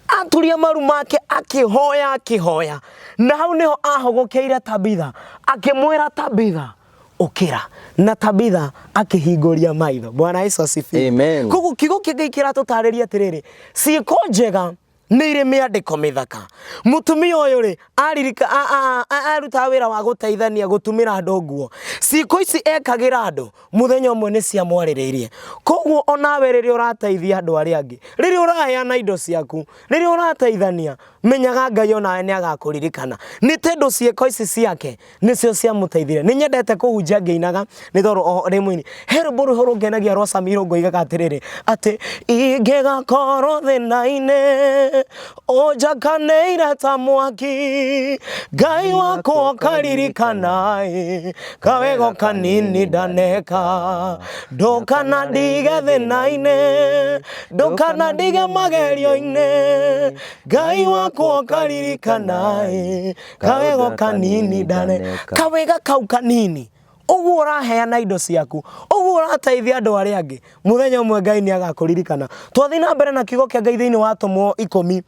Speaker 1: Aturia maru make akĩhoya akĩhoya. Na hau nĩho ahogokeire Tabitha, akĩmwĩra Tabitha, ũkĩra. Na Tabitha akĩhingũria maitho. Bwana Yesu asifiwe.
Speaker 2: Amen.
Speaker 1: Koguo kiugo kĩa Ngai kĩratũtarĩria atĩrĩrĩ, ciĩko njega nĩ irĩ mĩandĩko mĩthaka. Mũtumia ũyũ rĩ, arutaga wĩra wa gũteithania gũtumĩra andũ nguo. Ciĩko ici ekagĩra andũ, mũthenya ũmwe nĩ ciamwarĩrĩirie. Koguo onawe rĩrĩa ũrateithia andũ arĩa angĩ, rĩrĩa ũraheana indo ciaku, rĩrĩa ũrateithania, menyaga Ngai onawe nĩ agakũririkana. Nĩ tondũ ciĩko ici ciake nĩcio ciamũteithirie. Nĩ nyendete kũhunjia ngĩinaga nĩ tondũ o rĩ mũini. He rwĩmbo rũu rũngenagia rwa Sami Irũngũ oigaga atĩrĩrĩ, atĩ ingĩgakorwo thĩna-inĩ ũnjakanĩire ta mwaki, Ngai wakwa ũkaririkana ĩ, kawego kanini ndaneka, ndũkanandige thĩna-inĩ, ndũkanandige magerio-inĩ, Ngai wakwa ũkaririkana ĩ, kawego kanini ndaneka. Kawega kau kanini ũguo ũraheana indo ciaku, ũguo ũrateithia andũ arĩa angĩ, mũthenya ũmwe Ngai nĩ agakũririkana. Twathiĩ na mbere na kiugo kĩa Ngai thĩinĩ wa Atũmwo 10,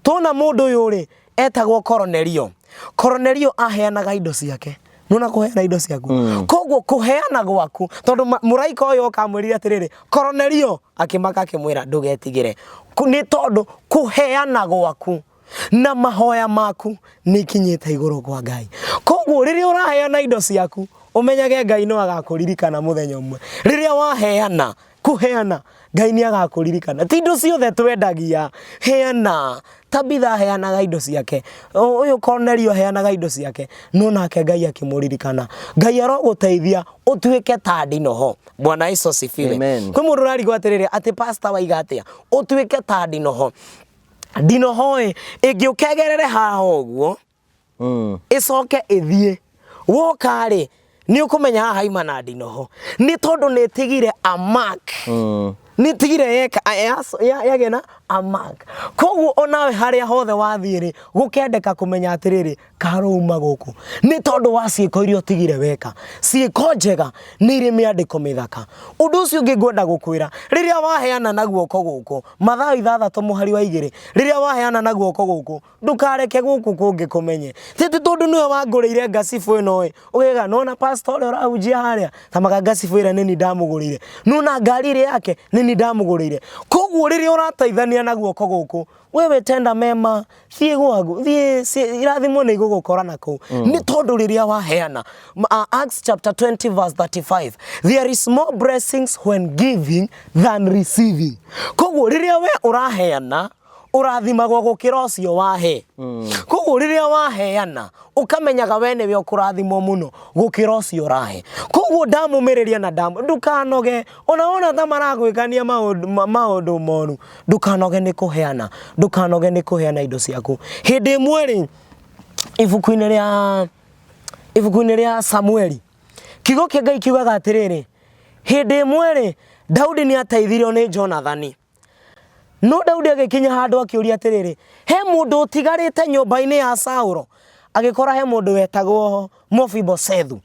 Speaker 1: tuona mũndũ ũyũ rĩ, etagwo Koronelio. Koronelio aheanaga indo ciake. Nĩwona kũheana indo ciaku? Koguo kũheana gwaku, tondũ mũraika ũyũ oka amwĩrire atĩrĩrĩ, Koronelio, akĩmaka akĩmwĩra ndũgetigĩre. Nĩ tondũ kũheana gwaku na mahoya maku nĩ ikinyĩte igũrũ kwa Ngai. Koguo rĩrĩa ũraheana indo ciaku, ũmenyage Ngai no agakũririkana mũthenya ũmwe. Rĩrĩa waheana, kũheana, Ngai nĩ agakũririkana. Ti indo ciothe twendagia, heana. Tabitha aheanaga indo ciake, ũyũ Cornelio aheanaga indo ciake, no nake Ngai akĩmũririkana. Ngai arogũteithia ũtuĩke ta ndinoho. Bwana Yesu asifiwe.
Speaker 2: Amen.
Speaker 1: Kwĩ mũndũ ũrarigwo atĩrĩrĩ, atĩ pastor waiga atĩa? Ũtuĩke ta ndinoho. Ndinoho ĩ, ĩngĩũka ĩgerere haha ũguo, ĩcoke ĩthiĩ, woka rĩ, nĩ ũkũmenya haha haima na ndinoho. Nĩ tondũ nĩ ĩtigire a mark. Nĩ tigire yeka yagĩa na a mark. Koguo onawe harĩa hothe wathiĩ rĩ, gũkendeka kũmenya atĩrĩrĩ, karouma gũkũ nĩ tondũ wa ciĩko iria ũtigire weka. Ciĩko njega nĩ irĩ mĩandĩko mĩthaka. Ũndũ ũcio ũngĩ ngwenda gũkwĩra, rĩrĩa waheana na guoko gũkũ, Mathayo 6:2, rĩrĩa waheana na guoko gũkũ, ndũkareke gũkũ kũngĩ kũmenye. Ti atĩ tondũ nĩwe wangũrĩire ngacibũ ĩno ĩ, ũgaiga nona pastor ũrĩa ũrahunjia harĩa, tamaga ngacibũ ĩrĩa nĩniĩ ndamũgũrĩire, nona ngari ĩrĩa yake nĩniĩ ndamũgũrĩire. Koguo rĩrĩa ũrateithania na guoko gũkũ, wewe tenda mema, thiĩ gwaku, thiĩ, irathimo nĩ igũgũkora na kũu. Nĩ tondũ rĩrĩa waheana, Acts chapter 20 verse 35, there is more blessings when giving than receiving. Koguo rĩrĩa we ũraheana, ũrathimagwo gũkĩra ũcio wahe. Koguo rĩrĩa waheana, ũkamenyaga we nĩwe ũkũrathimwo mũno gũkĩra ũcio ũrahe. Koguo ndamũmĩrĩria na ndũkanoge, ona wona ta maragwĩkania maũndũ moru, ndũkanoge nĩ kũheana, ndũkanoge nĩ kũheana indo ciaku. Hĩndĩ ĩmwe rĩ, ibuku-inĩ rĩa Samueli, kiugo kĩa Ngai kiugaga atĩrĩrĩ, hĩndĩ ĩmwe rĩ, Daudi nĩ ateithirio nĩ Jonathani. No Daudi agĩkinya handũ akĩũria atĩrĩrĩ, he mũndũ ũtigarĩte nyũmba-inĩ ya Saũlũ? Agĩkora he mũndũ wetagwo Mefiboshethu.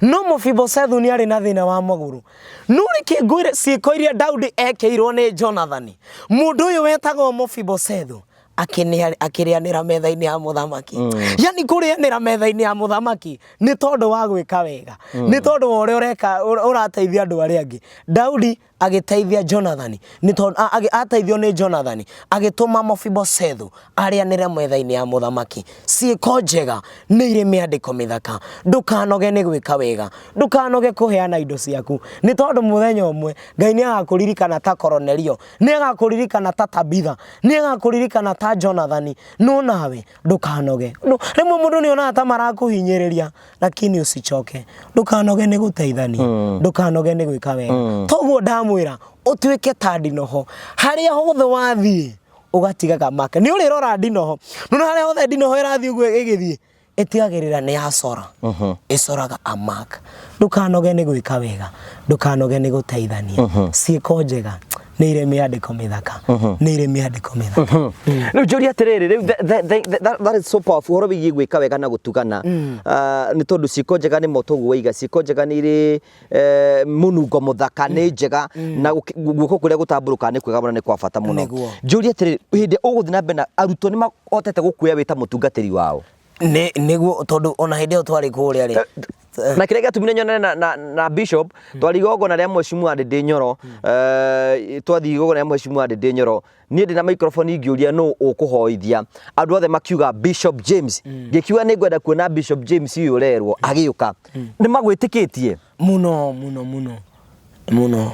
Speaker 1: No Mefiboshethu nĩ arĩ na thĩna wa magũrũ. No reke ngwĩre ciĩko iria Daudi ekĩirwo nĩ Jonathani. Mũndũ ũyũ wetagwo Mefiboshethu akĩrĩanĩra metha-inĩ ya mũthamaki. Yani kũrĩanĩra metha-inĩ ya mũthamaki nĩ tondũ wa gwĩka wega. Nĩ tondũ wa ũrĩa ũreka, ũrateithia andũ arĩa angĩ. Daudi agĩteithia Jonathani nĩ tondũ ateithio nĩ Jonathani agĩtũma Mefiboshethu arĩanĩre metha-inĩ ya mũthamaki. Ciĩko njega nĩ irĩ mĩandĩko mĩthaka. Ndũkanoge nĩ gwĩka wega, ndũkanoge kũheana indo ciaku, nĩ tondũ mũthenya ũmwe Ngai nĩ agakũririkana ta Koronelio, nĩ agakũririkana ta Tabitha, nĩ agakũririkana ta Jonathani. No nawe ndũkanoge. Rĩmwe mũndũ nĩ onaga ta marakũhinyĩrĩria, lakini usichoke. Ndũkanoge nĩ gũteithania, ndũkanoge nĩ gwĩka wega. Toguo ndamwĩra ũtuĩke ta ndinoho, harĩa hothe wathiĩ ũgatigaga maka. Nĩ ũrĩrora ndinoho, nĩ harĩa hothe ndinoho ĩrathiĩ ũguo ĩgĩthiĩ, ĩtigagĩrĩra nĩ yacora, ĩcoraga a mark. Ndũkanoge nĩ gwĩka wega, ndũkanoge nĩ gũteithania. Ciĩko njega nĩ irĩ mĩandĩko mĩthaka, nĩ irĩ mĩandĩko mĩthaka.
Speaker 2: Rĩu njũria atĩrĩrĩ, rĩu that is so powerful, ũhoro wĩgiĩ gwĩka wega na gũtugana. Nĩ tondũ ciĩko njega nĩ moto ũguo waiga, ciĩko njega nĩ irĩ mũnungo mũthaka, nĩ njega, na guoko kũrĩa gũtambũrũkaga nĩ kwega mũno, nĩ kwa bata mũno. Njũria atĩrĩrĩ, hĩndĩ ũgũthiĩ na mbere na arutwo nĩ mahotete gũkuoya wĩ ta mũtungatĩri wao?
Speaker 1: Nĩ nĩguo, tondũ ona hĩndĩ ĩyo twarĩ kũrĩa rĩ,
Speaker 2: na kĩrĩa gĩatũmire nyonane na bishop, twari igongona rĩa mheshimiwa Ndĩndĩ Nyoro, twathiĩ igongona rĩa mheshimiwa Ndĩndĩ Nyoro, niĩ ndĩ na microphone ngĩũria nũ ũkũhoithia, andũ othe makiuga Bishop James. Ngĩkiuga nĩ ngwenda kuona Bishop James ũyũ ũrerwo, agĩũka. Nĩ magwĩtĩkĩtie
Speaker 1: mũno mũno mũno mũno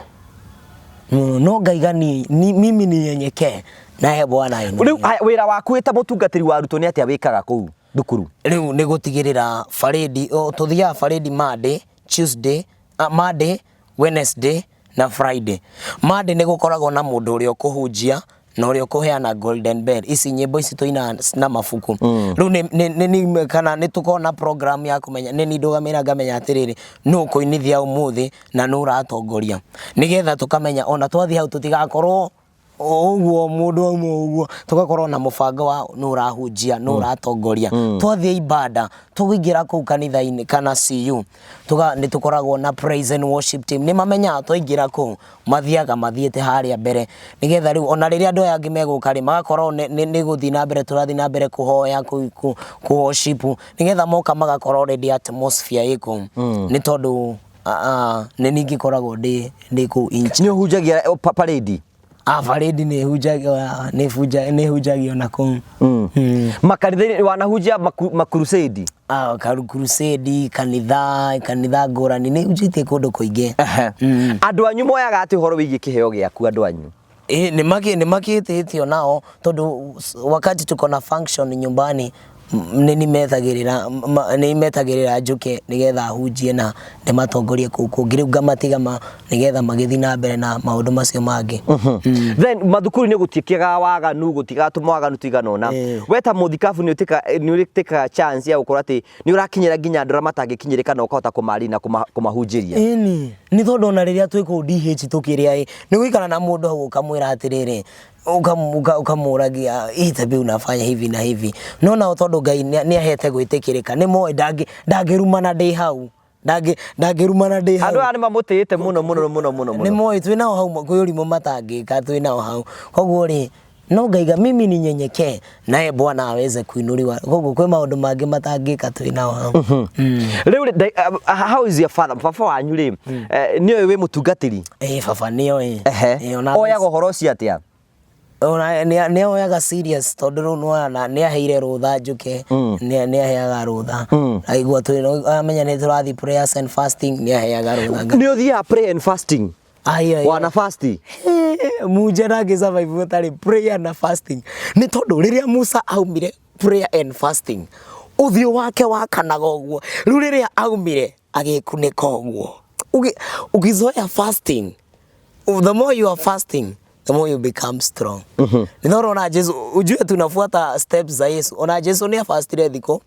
Speaker 1: mũno, no ngaiga ni mimi ninyenyekee naye Bwana
Speaker 2: ainulie. Rĩu haya, wĩra waku wĩ ta mũtungatĩri wa arutwo nĩ atĩa wĩkaga kũu thukuru?
Speaker 1: Rĩu nĩ gũtigĩrĩra parade, tũthiaga parade Monday, Tuesday, Monday, Wednesday na Friday. Monday nĩ gũkoragwo na mũndũ ũrĩa ũkũhunjia na ũrĩa ũkũheana golden bell, ici nyĩmbo ici tũinaga na mabuku. Rĩu nĩ kana nĩ tũkoragwo na program ya kũmenya, nĩ niĩ ndũgamĩrĩra ngamenya atĩrĩrĩ, nũ ũkũinithia ũmũthĩ na nũ ũratongoria, nĩgetha tũkamenya ona twathiĩ hau tũtigakorwo ũguo mũndũ auma ũguo, tũgakorwo na mũbango wa nũ ũrahunjia, nũ ũratongoria. Twathiĩ ibada, tũkĩingĩra kũu kanitha-inĩ kana CU, nĩ tũkoragwo na praise and worship team, nĩ mamenyaga twaingĩra kũu mathiaga mathiĩte harĩa mbere, nĩgetha rĩu ona rĩrĩa andũ aya angĩ megũka rĩ, magakorwo nĩ gũthiĩ na mbere, tũrathiĩ na mbere kũhoya, kũ worship, nĩgetha moka magakorwo already atmosphere ĩ kũu, nĩ tondũ nĩ niĩ ngĩkoragwo ndĩ kũu in
Speaker 2: charge. Nĩ ũhunjagia parade?
Speaker 1: Parade nĩ hunjagio, nĩ hunjagio na kũu.
Speaker 2: Makanitha-inĩ wanahunjia makrusade?
Speaker 1: Crusade, kanitha ngũrani, nĩ hunjĩtie kũndũ kũingĩ.
Speaker 2: Andũ anyu moyaga atĩ ũhoro wĩgiĩ kĩheo gĩaku andũ anyu?
Speaker 1: Nĩ makĩtĩtio nao, tondũ wakati tuko na function nyumbani, Nĩ nimethagĩrĩra nĩ metagĩrĩra njũke nĩgetha hunjie na ndĩmatongorie kũu kũngĩ. Rĩu ngamatiga nĩgetha magĩthiĩ na mbere na maũndũ macio mangĩ.
Speaker 2: Then mathukuru-inĩ gũtiĩkĩgaga waganu, gũtigaga tũmawaganu tũigana ũna. We ta mũthikabu nĩ ũtĩkaga chance ya gũkorwo atĩ nĩ ũrakinyĩra nginya andũ arĩa matangĩkinyĩrĩka na ũkahota kũmaarĩria na kũmahunjĩria?
Speaker 1: Ĩni, nĩ tondũ ona rĩrĩa twĩ kũu DH tũkĩrĩa ĩ, nĩ gũikara na mũndũ hau ũkamwĩra atĩrĩrĩ, ukamũragia hii tabia unafanya hivi na hivi, no nao tondũ Ngai nĩ ahete gwĩtĩkĩrĩka, nĩ moĩ ndangĩrumana ndĩ hau, ndangĩrumana ndĩ hau.
Speaker 2: Andũ aya nĩ mamũtĩĩte mũno mũno mũno mũno
Speaker 1: mũno. Nĩ moĩ twĩ nao hau, kwĩ ũrimũ matangĩka twĩ nao hau. Koguo rĩ, no ngaiga mimi ninyenyekee naye Bwana aweze kuinuliwa. Koguo kwĩ maũndũ mangĩ matangĩka twĩ nao hau.
Speaker 2: Rĩu rĩ, how is your father? Baba wanyu rĩ, nĩoĩ wĩ mũtungatĩri?
Speaker 1: Ĩĩ, baba nĩoĩ.
Speaker 2: Oyaga ũhoro ũcio atĩa?
Speaker 1: Ona nĩ oyaga serious, tondũ rĩu nĩwona nĩ aheire rũtha njũke, nĩ aheaga rũtha. Aigua twĩ amenya nĩ tũrathiĩ prayers and fasting, nĩ aheaga rũtha.
Speaker 2: Nĩ ũthiaga prayer and fasting?
Speaker 1: Ai.
Speaker 2: Wana fast?
Speaker 1: Munja ndangĩ survive ũtarĩ prayer na fasting, nĩ tondũ rĩrĩa Musa aumire prayer and fasting, ũthiũ wake wakanaga ũguo. Rĩu rĩrĩa aumire agĩkunĩka ũguo. Ũkizoea fasting, the more you are fasting, the more you become strong. Nĩ tondũ ona Jesu, ujue tunafuata steps za Yesu, ona Jesu nĩ afastire thikũ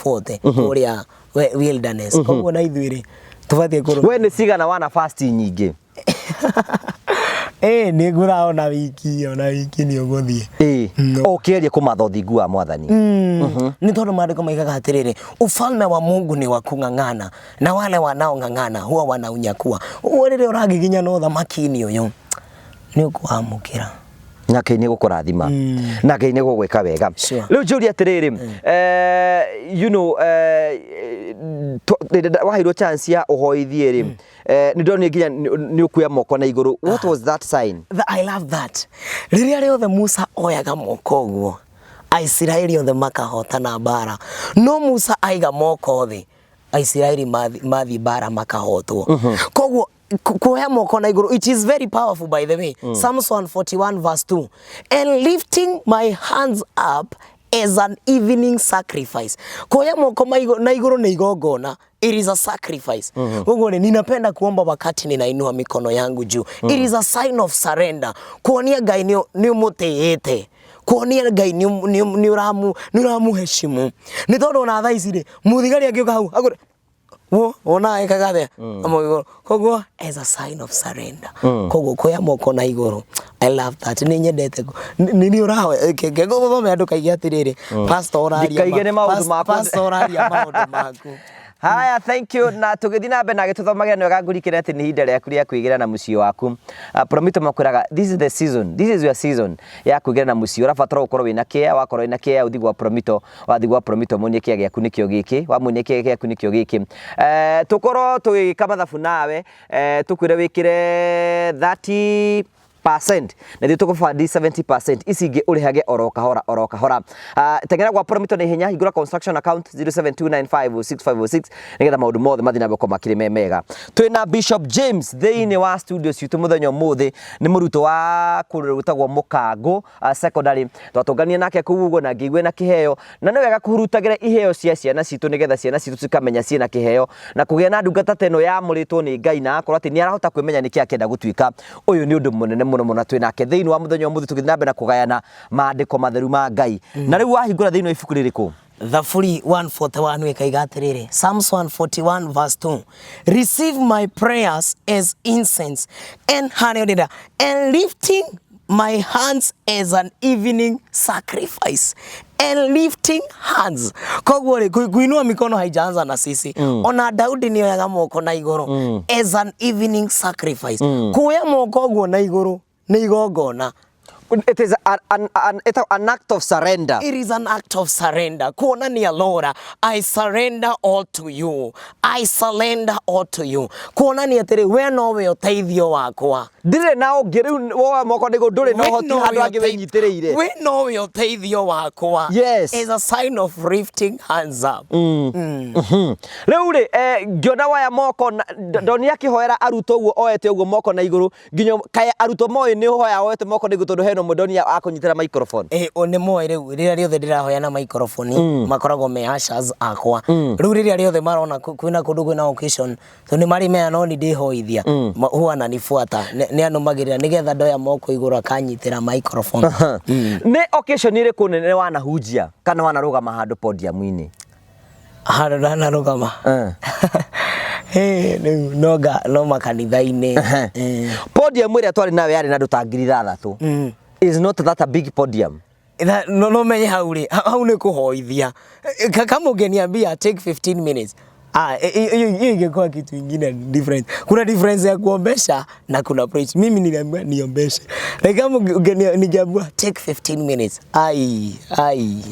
Speaker 1: 40 kũrĩa wilderness. Koguo na ithuĩ rĩ, tũbatiĩ kũrũmĩrĩra.
Speaker 2: We nĩ cigana wana fast nyingĩ?
Speaker 1: Ĩĩ, nĩ ngũraga ona wiki nĩ ũgũthiĩ.
Speaker 2: Ĩĩ, ũkĩgeria kũmatha ũthingu wa Mwathani.
Speaker 1: Nĩ tondũ maandĩko maigaga atĩrĩrĩ, ufalme wa Mungu ni wa kung'ang'ana na wale wanaong'ang'ana huwa wanaunyakua. Ũguo rĩrĩa ũragiginyana ũthamaki-inĩ ũyũ, nĩ ũkũwamũkĩra.
Speaker 2: Na Ngai nĩ gũkũrathima na Ngai nĩ gũgwĩka wega. Rĩu njũrie atĩrĩrĩ, waheirwo chance ya ũhoithie rĩ, nĩ ndonire nginya nĩ ũkuoya moko na igũrũ. What was that sign?
Speaker 1: I love that. Rĩrĩa rĩothe Musa oyaga moko ũguo, Aisiraeli othe makahotana mbara. No Musa aiga moko thĩ, Aisiraeli mathiĩ mbara makahotwo. Koguo kuoya moko na igũrũ, it is very powerful, by the way. Psalms 141 verse 2, "And lifting my hands up as an evening sacrifice." Kuoya moko na igũrũ nĩ igongona. It is a sacrifice. Koguo rĩ, ninapenda kuomba wakati ninainua mikono yangu juu. It is a sign of surrender, kuonia Ngai nĩ ũmũtĩĩte, kuonia Ngai nĩ ũramuheshimu, nĩ tondũ ona thaa ici rĩ, mũthigari angĩũka hau agũre wo wona ekaga atĩa amwe igũrũ. Koguo as a sign of surrender, koguo kuoya moko na igũrũ, I love that. Nĩ nyendete nĩ nĩ ũrahoya ke gũthome andũ kaige atĩrĩrĩ, pastor ũraria
Speaker 2: Ndikaige nĩ maũndũ maku.
Speaker 1: Pastor ũraria maũndũ maku.
Speaker 2: Haya, thank you. Na tũgĩthiĩ na mbere na gĩtũthomagĩra, nĩ wega ngũrikĩre atĩ nĩ ihinda rĩaku rĩa kwĩgĩra na mũciĩ waku. Promito makwĩraga this is the season, this is your season ya kwĩgĩra na mũciĩ. Ũrabatara gũkorwo wĩna care. Wakorwo wĩna care, ũthiĩ gwa Promito. Wathiĩ gwa Promito, muonie kĩa gĩaku nĩkĩo gĩkĩ, wamuonia kĩa gĩaku nĩkĩo gĩkĩ, tũkorwo tũgĩka mathabu nawe, tũkwĩre wĩkĩre 30% na ithuĩ tũkũbandi 70%, ici ingĩ ũrĩhage oro kahora oro kahora. Teng'era gwa Promito na ihenya, hingũra construction account 072950656 nĩgetha maũndũ mothe mathiĩ na mbere gũkorwo makĩrĩ me mega. Twĩna Bishop James thĩinĩ wa studio citũ mũthenya ũmũthĩ, nĩ mũrutwo wa kũndũ gwĩtagwo Mũkangũ Secondary. Twatũngania nake kũu ũguo na ngĩigua na kĩheo, na nĩ wega kũhurutagĩra iheo cia ciana citũ nĩgetha ciana citũ cikamenya ciĩna kĩheo, na kũgĩa na ndungata ta ĩno yamũrĩtwo nĩ Ngai na akorwo atĩ nĩ arahota kwĩmenya nĩkĩ akĩenda gũtuĩka, ũyũ nĩ ũndũ mũnene mũno mũno. Twĩ nake thĩinĩ wa mũthenya ũmũthĩ tũgĩthiĩ na mbere na kũgayana maandĩko matheru ma Ngai. Na rĩu wahingũra thĩinĩ wa ibuku rĩrĩkũ?
Speaker 1: Thaburi 141 ĩkaiga atĩrĩrĩ, Psalms 141 verse 2, "Receive my prayers as incense and harĩa ũrĩra, and lifting my hands as an evening sacrifice." And lifting hands, koguo rĩ, kuinua mikono haijaanza na sisi. Ona Daudi nĩoyaga moko na igũrũ as an evening sacrifice. Kuoya moko ũguo na igũrũ nĩ igongona.
Speaker 2: It is an act of surrender.
Speaker 1: It is an act of surrender. Kuonania, "Lord, I surrender all to you. I surrender all to you." Kuonania atĩrĩ, we nowe ũteithio wakwa.
Speaker 2: Ndirĩ na ũngĩ. Rĩu woya moko nĩguo ndũrĩ na
Speaker 1: We
Speaker 2: ũhoti
Speaker 1: nowe
Speaker 2: handũ angĩ wĩnyitĩrĩire.
Speaker 1: We nowe ũteithio wakwa. Is a sign of lifting hands up.
Speaker 2: Rĩu rĩ, ngĩona waya moko ndonire akĩhoera arutwo ũguo oete ũguo moko na igũrũ, nginya kaya arutwo moĩ nĩ ũhoya woete moko na igũrũ tondũ hena hena ũmwe ndonire akũnyitĩra microphone.
Speaker 1: Eh, o nĩ moĩ rĩu rĩrĩa rĩothe ndĩrahoya na microphone makoragwo me ushers akwa. Rĩu rĩrĩa rĩothe marona kwĩna kũndũ kwĩna occasion, so nĩ marĩ menya no nĩ ndĩhoithia. Huwa ananifuata, nĩ anũmagĩrĩra nĩgetha ndoya moko igũrũ akanyitĩra microphone.
Speaker 2: Nĩ occasion ĩrĩkũ nene wanahunjia kana wanarũgama handũ podium-inĩ?
Speaker 1: Handũ ndanarũgama. Eh, rĩu no nga no makanitha-inĩ.
Speaker 2: Podium ĩrĩa twarĩ nayo yarĩ na andũ ta 6,000. Is not that a big podium?
Speaker 1: No menye hau rĩ, hau nĩ kũhoithia. Kama ungeniambia take 15 minutes, ah, hiyo hiyo ingekuwa kitu ingine different. Kuna difference ya kuombesha na kuna preach. Mimi niliambiwa niombeshe. Like kama ningeambiwa take 15 minutes, ai ai,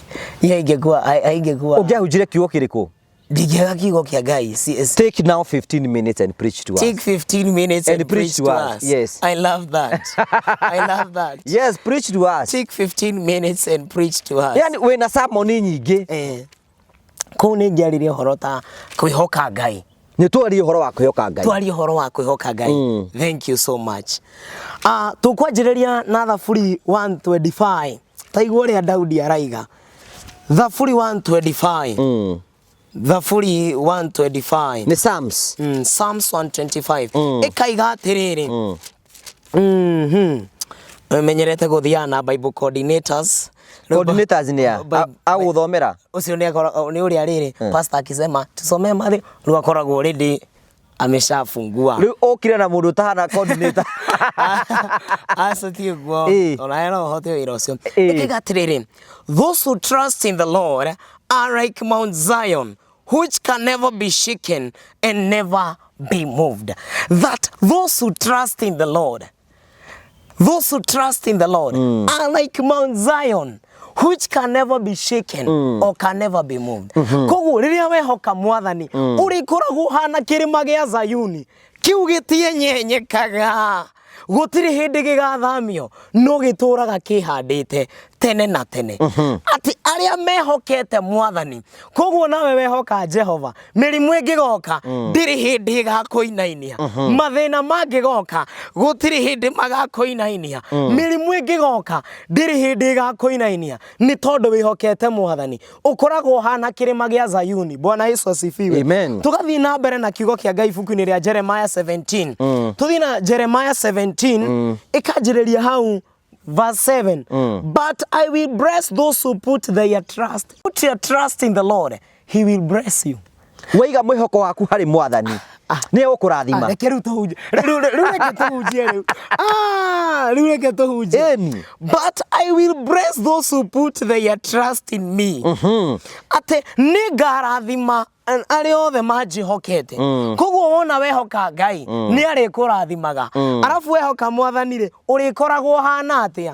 Speaker 1: hiyo ingekuwa haingekuwa.
Speaker 2: Ũngĩahunjire kiugo kĩrĩkũ?
Speaker 1: Ndingĩaga kiugo kĩa Ngai.
Speaker 2: Take now 15 minutes and preach to us.
Speaker 1: Take 15 minutes and preach to us.
Speaker 2: Yes.
Speaker 1: I love that. I love that.
Speaker 2: Yes, preach to us.
Speaker 1: Take 15 minutes and preach to us.
Speaker 2: Yani wĩna sermon nyingĩ.
Speaker 1: Kũu nĩ ngĩaririe ũhoro ta kwĩhoka Ngai.
Speaker 2: Nĩ twarie ũhoro wa kwĩhoka Ngai.
Speaker 1: Twarie ũhoro wa kwĩhoka Ngai. Thank you so much. Tũkwanjĩrĩria na Thaburi 125. Ta igua ũrĩa Daudi araiga. Thaburi 125. Thaburi 125.
Speaker 2: Nĩ Psalms.
Speaker 1: Psalms 125. Ĩkaiga atĩrĩrĩ. Menyerete gũthiaga na Bible coordinators.
Speaker 2: Coordinators nĩ a? Agũthomera?
Speaker 1: Ũcio nĩ ũrĩa rĩrĩ, pastor akisema tusomee Mathayo, rĩu akoragwo already ameshafungua.
Speaker 2: Rĩu ũkire na mũndũ ũtahana coordinator.
Speaker 1: Aca ti ũguo. Ona no ũhote wĩra ũcio. Ĩkaiga atĩrĩrĩ, those who trust in the Lord are like Mount Zion, which can never be shaken and never be moved. That those who trust in the Lord, those who trust in the Lord are like Mount Zion, which can never be shaken or can never be moved. Koguo rĩrĩa wehoka mwathani, ũrĩkoragwo ũhana kĩrĩma gĩa Zayuni, kĩu gĩtienyenyekaga, gũtirĩ hĩndĩ gĩgathamio, no gĩtũraga kĩhandĩte tene na tene. Atĩ arĩa mehokete mwathani, koguo nawe wehoka Jehova, mĩrimũ ĩngĩgoka, ndĩrĩ hĩndĩ ĩgakũinainia. Mathĩna mangĩgoka, gũtirĩ hĩndĩ magakũinainia. Mĩrimũ ĩngĩgoka, ndĩrĩ hĩndĩ ĩgakũinainia, nĩ tondũ wĩhokete mwathani. Ũkoragwo ũhana kĩrĩma gĩa Zayuni. Bwana Yesu asifiwe.
Speaker 2: Amen.
Speaker 1: Tũgathiĩ na mbere na kiugo kĩa Ngai ibuku-inĩ rĩa Jeremiah 17. Tũthiĩ na Jeremiah 17, ĩkanjĩrĩria hau verse 7. But I will bless those who put their trust. Put your trust in the Lord, he will bless you.
Speaker 2: Waiga mwĩhoko waku harĩ mwathani, nĩ egũkũrathima.
Speaker 1: Reke rĩu tũhunjie. Rĩu reke tũhunjie rĩu. Rĩu reke tũhunjie.
Speaker 2: Ĩni.
Speaker 1: But I will bless those who put their trust in me. Atĩ nĩ ngarathima arĩa othe manjĩhokete. Koguo wona wehoka Ngai, nĩ arĩkũrathimaga. Arabu wehoka mwathani rĩ, ũrĩkoragwo ũhana atĩa?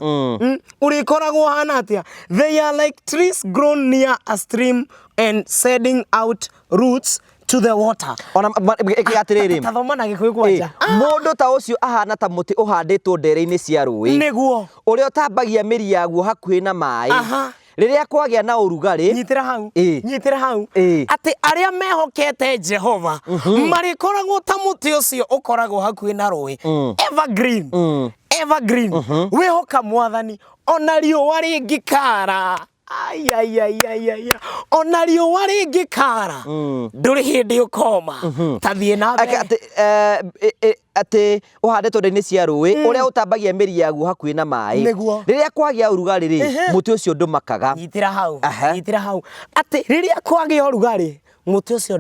Speaker 1: Ũrĩkoragwo ũhana atĩa? They are like trees grown near a stream and sending out roots to the water.
Speaker 2: Ona ĩkĩga atĩrĩrĩ.
Speaker 1: Ta thoma na Gĩkũyũ kwanja.
Speaker 2: Mũndũ ta ũcio ahana ta mũtĩ ũhandĩtwo ndere-inĩ cia rũĩ.
Speaker 1: Nĩguo.
Speaker 2: Ũrĩa ũtambagia mĩri yaguo hakuhĩ na maĩ. Rĩrĩa kwagĩa na ũrugarĩ.
Speaker 1: Nyitĩra hau. Nyitĩra hau. Atĩ arĩa mehokete Jehova marĩkoragwo ta mũtĩ ũcio ũkoragwo hakuhĩ na rũĩ. Evergreen. Evergreen. Wĩhoka mwathani ona riũa rĩngĩkara. Ai, ai, ai, ai, ai, ai. Ona riũa rĩngĩkara, ndũrĩ hĩndĩ ũkoma. Ta thiĩ na mbere.
Speaker 2: Atĩ ũhandĩtwo ndere-inĩ cia rũĩ, ũrĩa ũtambagia mĩri yaguo hakuhĩ na maĩ.
Speaker 1: Nĩguo.
Speaker 2: Rĩrĩa kwagĩa ũrugarĩ rĩ, mũtĩ ũcio ndũmakaga.
Speaker 1: Nyitĩra hau. Nyitĩra hau. Atĩ rĩrĩa kwagĩa ũrugarĩ, mũtĩ ũcio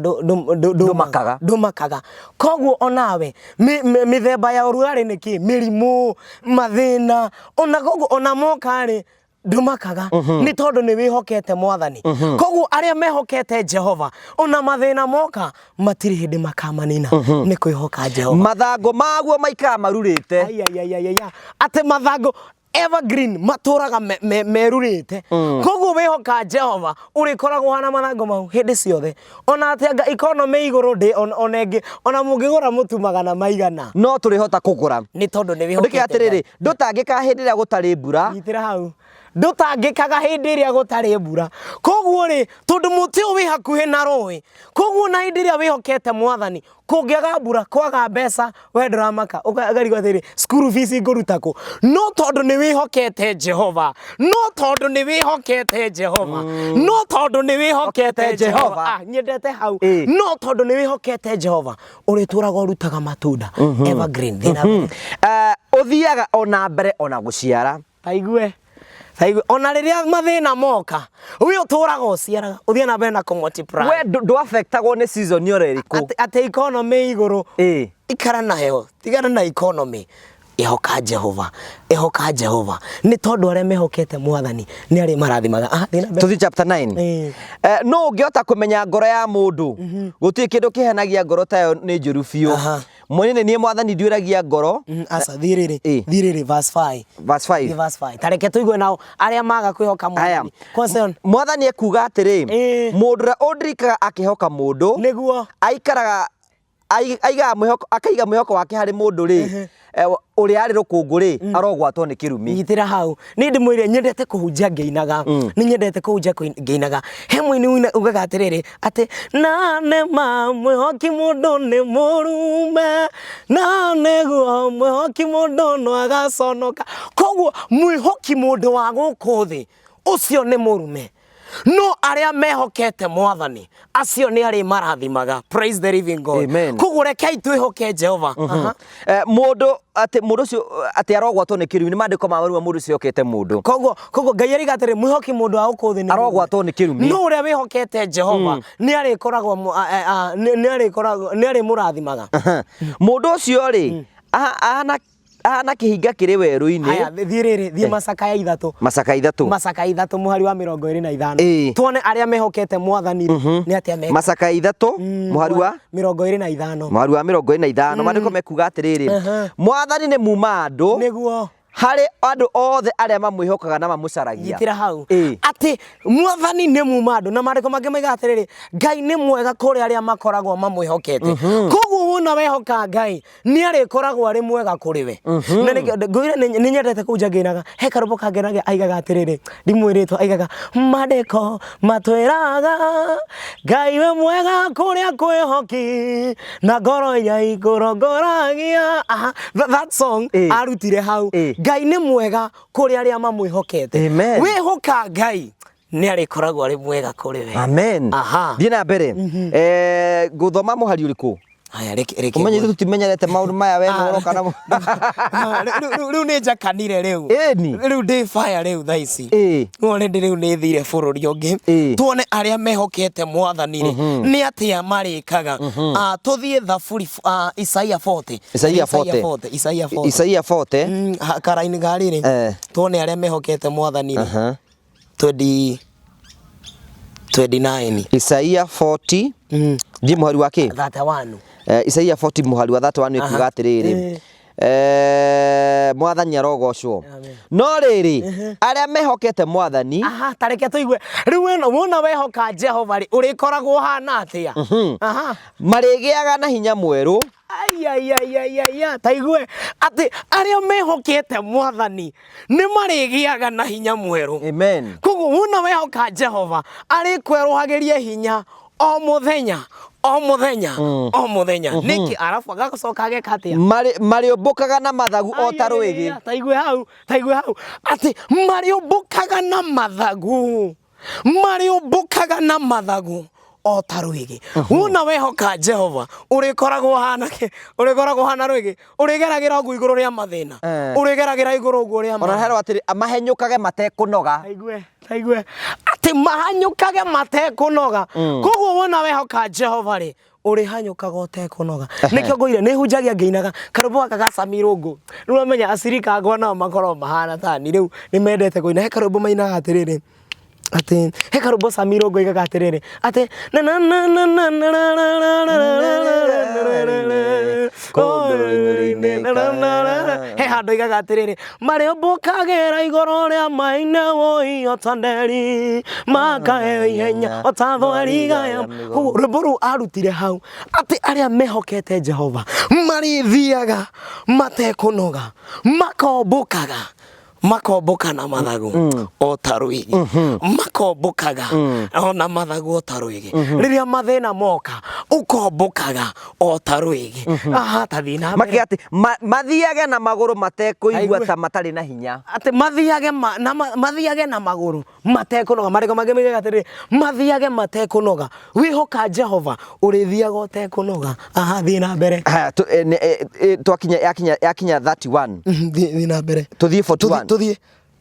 Speaker 2: Ndũmakaga.
Speaker 1: ndũmakaga. Koguo onawe, mĩthemba ya ũrugarĩ nĩ kĩ? Mĩrimũ, mathĩna, ona koguo ona moka rĩ, ndũmakaga. Nĩ tondũ nĩ wĩhokete mwathani. Koguo arĩa mehokete Jehova, ona mathĩna moka, matirĩ hĩndĩ makamanina. Nĩ kwĩhoka Jehova.
Speaker 2: Mathango maguo maikaraga marurĩte.
Speaker 1: Ai, ai, ai, ai, ai, ai. Atĩ mathango evergreen matũraga merurĩte. Koguo wĩhoka Jehova, ũrĩkoragwo hana mathango mau hĩndĩ ciothe. Ona atĩ anga economy igũrũ ndĩ, ona ĩngĩ, ona mũngĩgũra mũtu magana maigana.
Speaker 2: No tũrĩhota kũgũra.
Speaker 1: Nĩ tondũ nĩ
Speaker 2: Ndĩkĩ
Speaker 1: wĩhokete
Speaker 2: atĩrĩrĩ,
Speaker 1: Ngai.
Speaker 2: ndũtangĩkaga hĩndĩ ĩrĩa gũtarĩ mbura.
Speaker 1: Nyitĩra hau. Ndũtangĩkaga hĩndĩ ĩrĩa gũtarĩ mbura. Koguo rĩ, tondũ mũtĩ ũyũ wĩ hakuhĩ na rũĩ, koguo na hĩndĩ ĩrĩa wĩhokete mwathani, kũngĩaga mbura, kwaga mbeca, we ndũramaka, ũkarigwo atĩrĩrĩ, school fees ngũruta kũ? No tondũ nĩ wĩhokete Jehova, no tondũ nĩ wĩhokete Jehova, no tondũ nĩ wĩhokete Jehova, ah, nyendete hau, no tondũ nĩ wĩhokete Jehova, ũrĩtũraga ũrutaga matunda, evergreen, thiĩ na mbere.
Speaker 2: Eh, ũthiaga ona mbere ona gũciara.
Speaker 1: Taigue taigue ona rĩrĩa mathĩna moka we ũtũraga ũciaraga ũthiĩ na mbere na kũ multiply.
Speaker 2: We ndũ affectagwo nĩ season oro ĩrĩkũ.
Speaker 1: Atĩ economy igũrũ ikara nayo tigana na economy ihoka Jehova ihoka Jehova nĩ tondũ arĩa mehokete mwathani nĩ arĩ marathimaga. Ah, thiĩ na mbere.
Speaker 2: Tũthiĩ chapter 9. Eh, no ũngĩhota kũmenya ngoro ya mũndũ gũtirĩ kĩndũ kĩhenagia ngoro tayo nĩ njũru biũ. Mwene nĩ niĩ mwathani nduĩragia ngoro.
Speaker 1: Aca thiĩ rĩrĩ thiĩ rĩrĩ verse 5.
Speaker 2: Verse 5.
Speaker 1: Thiĩ verse 5. Ta reke tũigue nao arĩa maga kwĩhoka
Speaker 2: Aya.
Speaker 1: mwathani. Kwanza
Speaker 2: Mwathani ekuga atĩrĩ, mũndũ ũrĩa ũndirikaga akĩhoka mũndũ,
Speaker 1: nĩguo
Speaker 2: aikaraga aigaga mwĩhoko akaiga mwĩhoko wake harĩ mũndũ rĩ, ũrĩa arĩ rũkũngũ rĩ, arogwatwo nĩ kĩrumi.
Speaker 1: Nyitĩra hau. Niĩ ndĩmwĩre nyendete kũhunjia ngĩinaga. Nĩ nyendete kũhunjia ngĩinaga. He mũini ugaga atĩrĩrĩ, atĩ na nĩ ma mwĩhoki mũndũ nĩ mũrume, na nĩguo mwĩhoki mũndũ no agaconoka. Koguo mwĩhoki mũndũ wa gũkũ thĩ ũcio nĩ mũrume. No arĩa mehokete mwathani acio nĩ arĩ marathimaga. Praise the living God.
Speaker 2: Amen.
Speaker 1: Koguo rekei twĩhoke Jehova. Aha.
Speaker 2: Mũndũ atĩ mũndũ ũcio atĩ arogwatwo nĩ kĩrumi nĩ maandĩko ma maruma mũndũ ũcio okete mũndũ.
Speaker 1: Koguo Ngai ariga atĩrĩ mwĩhoki mũndũ wa gũkũ thĩ nĩ
Speaker 2: Arogwatwo nĩ kĩrumi.
Speaker 1: No ũrĩa wĩhokete Jehova nĩ arĩkoragwo nĩ arĩkoragwo nĩ arĩmũrathimaga.
Speaker 2: Mũndũ ũcio rĩ ahana ahana kĩhinga kĩrĩ werũ-inĩ.
Speaker 1: Haya, thiĩ rĩrĩ, thiĩ macakaya ithatũ.
Speaker 2: Macakaya ithatũ.
Speaker 1: Macakaya ithatũ mũhari wa 25.
Speaker 2: Ĩĩ.
Speaker 1: Tuone arĩa mehokete mwathani rĩ, nĩ atĩa mekaga.
Speaker 2: Macakaya ithatũ mũhari wa
Speaker 1: 25.
Speaker 2: Mũhari wa 25 maandĩko mekuga atĩrĩrĩ, mwathani nĩ muma andũ
Speaker 1: Nĩguo.
Speaker 2: harĩ andũ othe arĩa mamwĩhokaga na mamũcaragia.
Speaker 1: Nyitĩra hau.
Speaker 2: Ĩĩ.
Speaker 1: Atĩ mwathani nĩ muma andũ na maandĩko mangĩ maigaga atĩrĩrĩ, Ngai nĩ mwega kũrĩ arĩa makoragwo mamwĩhokete. Koguo wona wehoka Ngai nĩ arĩkoragwo arĩ mwega kũrĩ we. Na nĩkĩo ngwĩre nĩ nyendete kũu ngĩinaga he karũmbo kangenagia aigaga atĩrĩrĩ, ndimwĩrĩtwo aigaga maandĩko matwĩraga Ngai we mwega kũrĩa kwĩhoki na ngoro iria ikũrongoragia. Aha, that song arutire hau. Ngai nĩ mwega kũrĩ arĩa mamwĩhokete.
Speaker 2: Amen.
Speaker 1: Wĩhoka Ngai nĩ arĩkoragwo arĩ mwega kũrĩ we.
Speaker 2: Amen.
Speaker 1: Aha.
Speaker 2: Thiĩ na mbere. Ngũthoma mũhari ũrĩkũ?
Speaker 1: Haya, reke
Speaker 2: Ũmenye ithuĩ tũtimenyerete maũndũ maya we nĩ ũroka namo.
Speaker 1: Rĩu nĩ njakanire rĩu.
Speaker 2: Ĩni.
Speaker 1: Rĩu ndĩ fire rĩu thaa ici.
Speaker 2: Ĩĩ.
Speaker 1: Rĩu already rĩu nĩ thire bũrũri ũngĩ.
Speaker 2: Ĩĩ.
Speaker 1: Tuone arĩa mehokete mwathani rĩ, nĩ atĩa marĩkaga. Tũthiĩ Thaburi, Isaia 40.
Speaker 2: Isaia 40.
Speaker 1: Isaia 40.
Speaker 2: Isaia 40.
Speaker 1: Karaini ga rĩrĩ. Tuone arĩa mehokete mwathani rĩ. 29.
Speaker 2: Isaia 40. Thiĩ mũhari wa kĩ?
Speaker 1: 31.
Speaker 2: Isaia 40 mũhari wa 31 ĩkuga atĩrĩrĩ, mwathani arogocwo.
Speaker 1: Amen.
Speaker 2: No rĩrĩ, arĩa mehokete mwathani.
Speaker 1: Aha, ta reke tũigue. Rĩu ĩno wona wehoka Jehova rĩ, ũrĩkoragwo ũhana atĩa? Aha.
Speaker 2: Marĩgĩaga na hinya mwerũ.
Speaker 1: Ai, ai, ai, ai, ai, ai, ta igue atĩ arĩa mehokete mwathani nĩ marĩgĩaga na hinya mwerũ.
Speaker 2: Amen.
Speaker 1: Koguo wona wehoka Jehova arĩkwerũhagĩria hinya o mũthenya o mũthenya o mũthenya. Nĩkĩ? Arabu agacoka ageka atĩa?
Speaker 2: Marĩũmbũkaga na mathagu o ta
Speaker 1: Ai, ai, ai,
Speaker 2: rwĩgĩ.
Speaker 1: ai, ta igue hau, ta igue hau atĩ marĩũmbũkaga na mathagu, marĩũmbũkaga na mathagu o ta rwĩgĩ. Wona wehoka Jehova ũrĩkoragwo ũhana kĩ? Ũrĩkoragwo ũhana rwĩgĩ, ũrĩgeragĩra ũguo igũrũ rĩa mathĩna, ũrĩgeragĩra igũrũ ũguo rĩa
Speaker 2: Ona
Speaker 1: mathĩna.
Speaker 2: herwo atĩrĩ, mahenyũkage matekũnoga.
Speaker 1: Taigue, taigue atĩ mahanyũkage matekũnoga. Koguo wona wehoka Jehova rĩ, ũrĩhanyũkaga ũtekũnoga. Nĩkĩo ngũire nĩ hunjagia ngĩinaga karũmbo gaka ga Sami Rũngũ. Rĩu ũramenya acirika akwa nao makoragwo mahana tani rĩu nĩ mendete kũina. He karũmbo mainaga atĩrĩrĩ, atĩ he karũmbo Sami Rũngũ aigaga atĩrĩrĩ, atĩ na na na na na na na na na na na na na. He handũ aigaga atĩrĩrĩ, marĩũmbũkagĩra igũrũ rĩa maĩ na wũi o ta nderi, makaheo ihenya o ta thwariga ya. Koguo rwĩmbo rũu arutire hau atĩ arĩa mehokete Jehova marĩthiaga matekũnoga, makombũkaga Makombũka na mathagu o ta rwĩgĩ, makombũkaga ona mathagu o ta rwĩgĩ. Rĩrĩa mathĩna moka ũkombũkaga o ta rwĩgĩ. Aha, ta thiĩ na mbere.
Speaker 2: Makiuga atĩ mathiage na magũrũ matekũigua
Speaker 1: Aigue.
Speaker 2: ta matarĩ na hinya.
Speaker 1: Atĩ mathiage mathiage na magũrũ matekũnoga. Marĩko mangĩ moigaga atĩrĩrĩ, mathiage matekũnoga. Wĩhoka Jehova ũrĩthiaga ũtekũnoga. Aha, thiĩ na mbere.
Speaker 2: Haya, twakinya yakinya yakinya 31.
Speaker 1: Thiĩ na mbere.
Speaker 2: Tũthiĩ 41.
Speaker 1: Tũthiĩ.
Speaker 2: Tũthiĩ.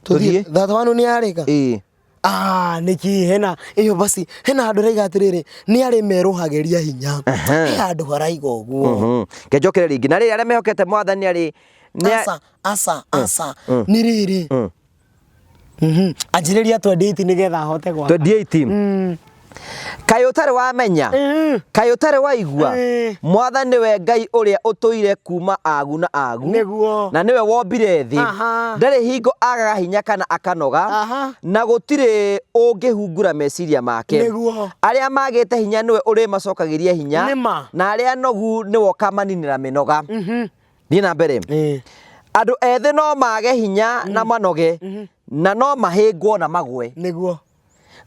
Speaker 1: Tũthiĩ. 31 nĩ yarĩka.
Speaker 2: Ĩĩ.
Speaker 1: Ah, nĩkĩ hena ĩyo basi hena handũ raiga atĩrĩrĩ, nĩ arĩ merũhagĩria hinya. He handũ haraiga ũguo.
Speaker 2: Reke njokere rĩngĩ. Na rĩrĩ, arĩa mehokete Mwathani arĩ
Speaker 1: Aca, aca, aca. Nĩ rĩrĩ. Anjĩrĩria 28 nĩgetha ahote gwaka.
Speaker 2: 28. Kaĩ ũtarĩ wamenya? Kaĩ ũtarĩ waigua? Mwathani nĩwe Ngai ũrĩa ũtũire kuma agu na agu.
Speaker 1: Nĩguo.
Speaker 2: Na nĩwe wombire thĩ. Ndarĩ hingo agaga hinya kana akanoga. Na gũtirĩ ũngĩhungura meciria make.
Speaker 1: Nĩguo.
Speaker 2: Arĩa magĩte hinya nĩwe ũrĩmacokagĩria hinya.
Speaker 1: Nĩma.
Speaker 2: Na arĩa anogu nĩwe ũkamaninĩra mĩnoga. Thiĩ na mbere. Andũ ethĩ no mage hinya na manoge, na no mahĩngwo na magwe.
Speaker 1: Nĩguo.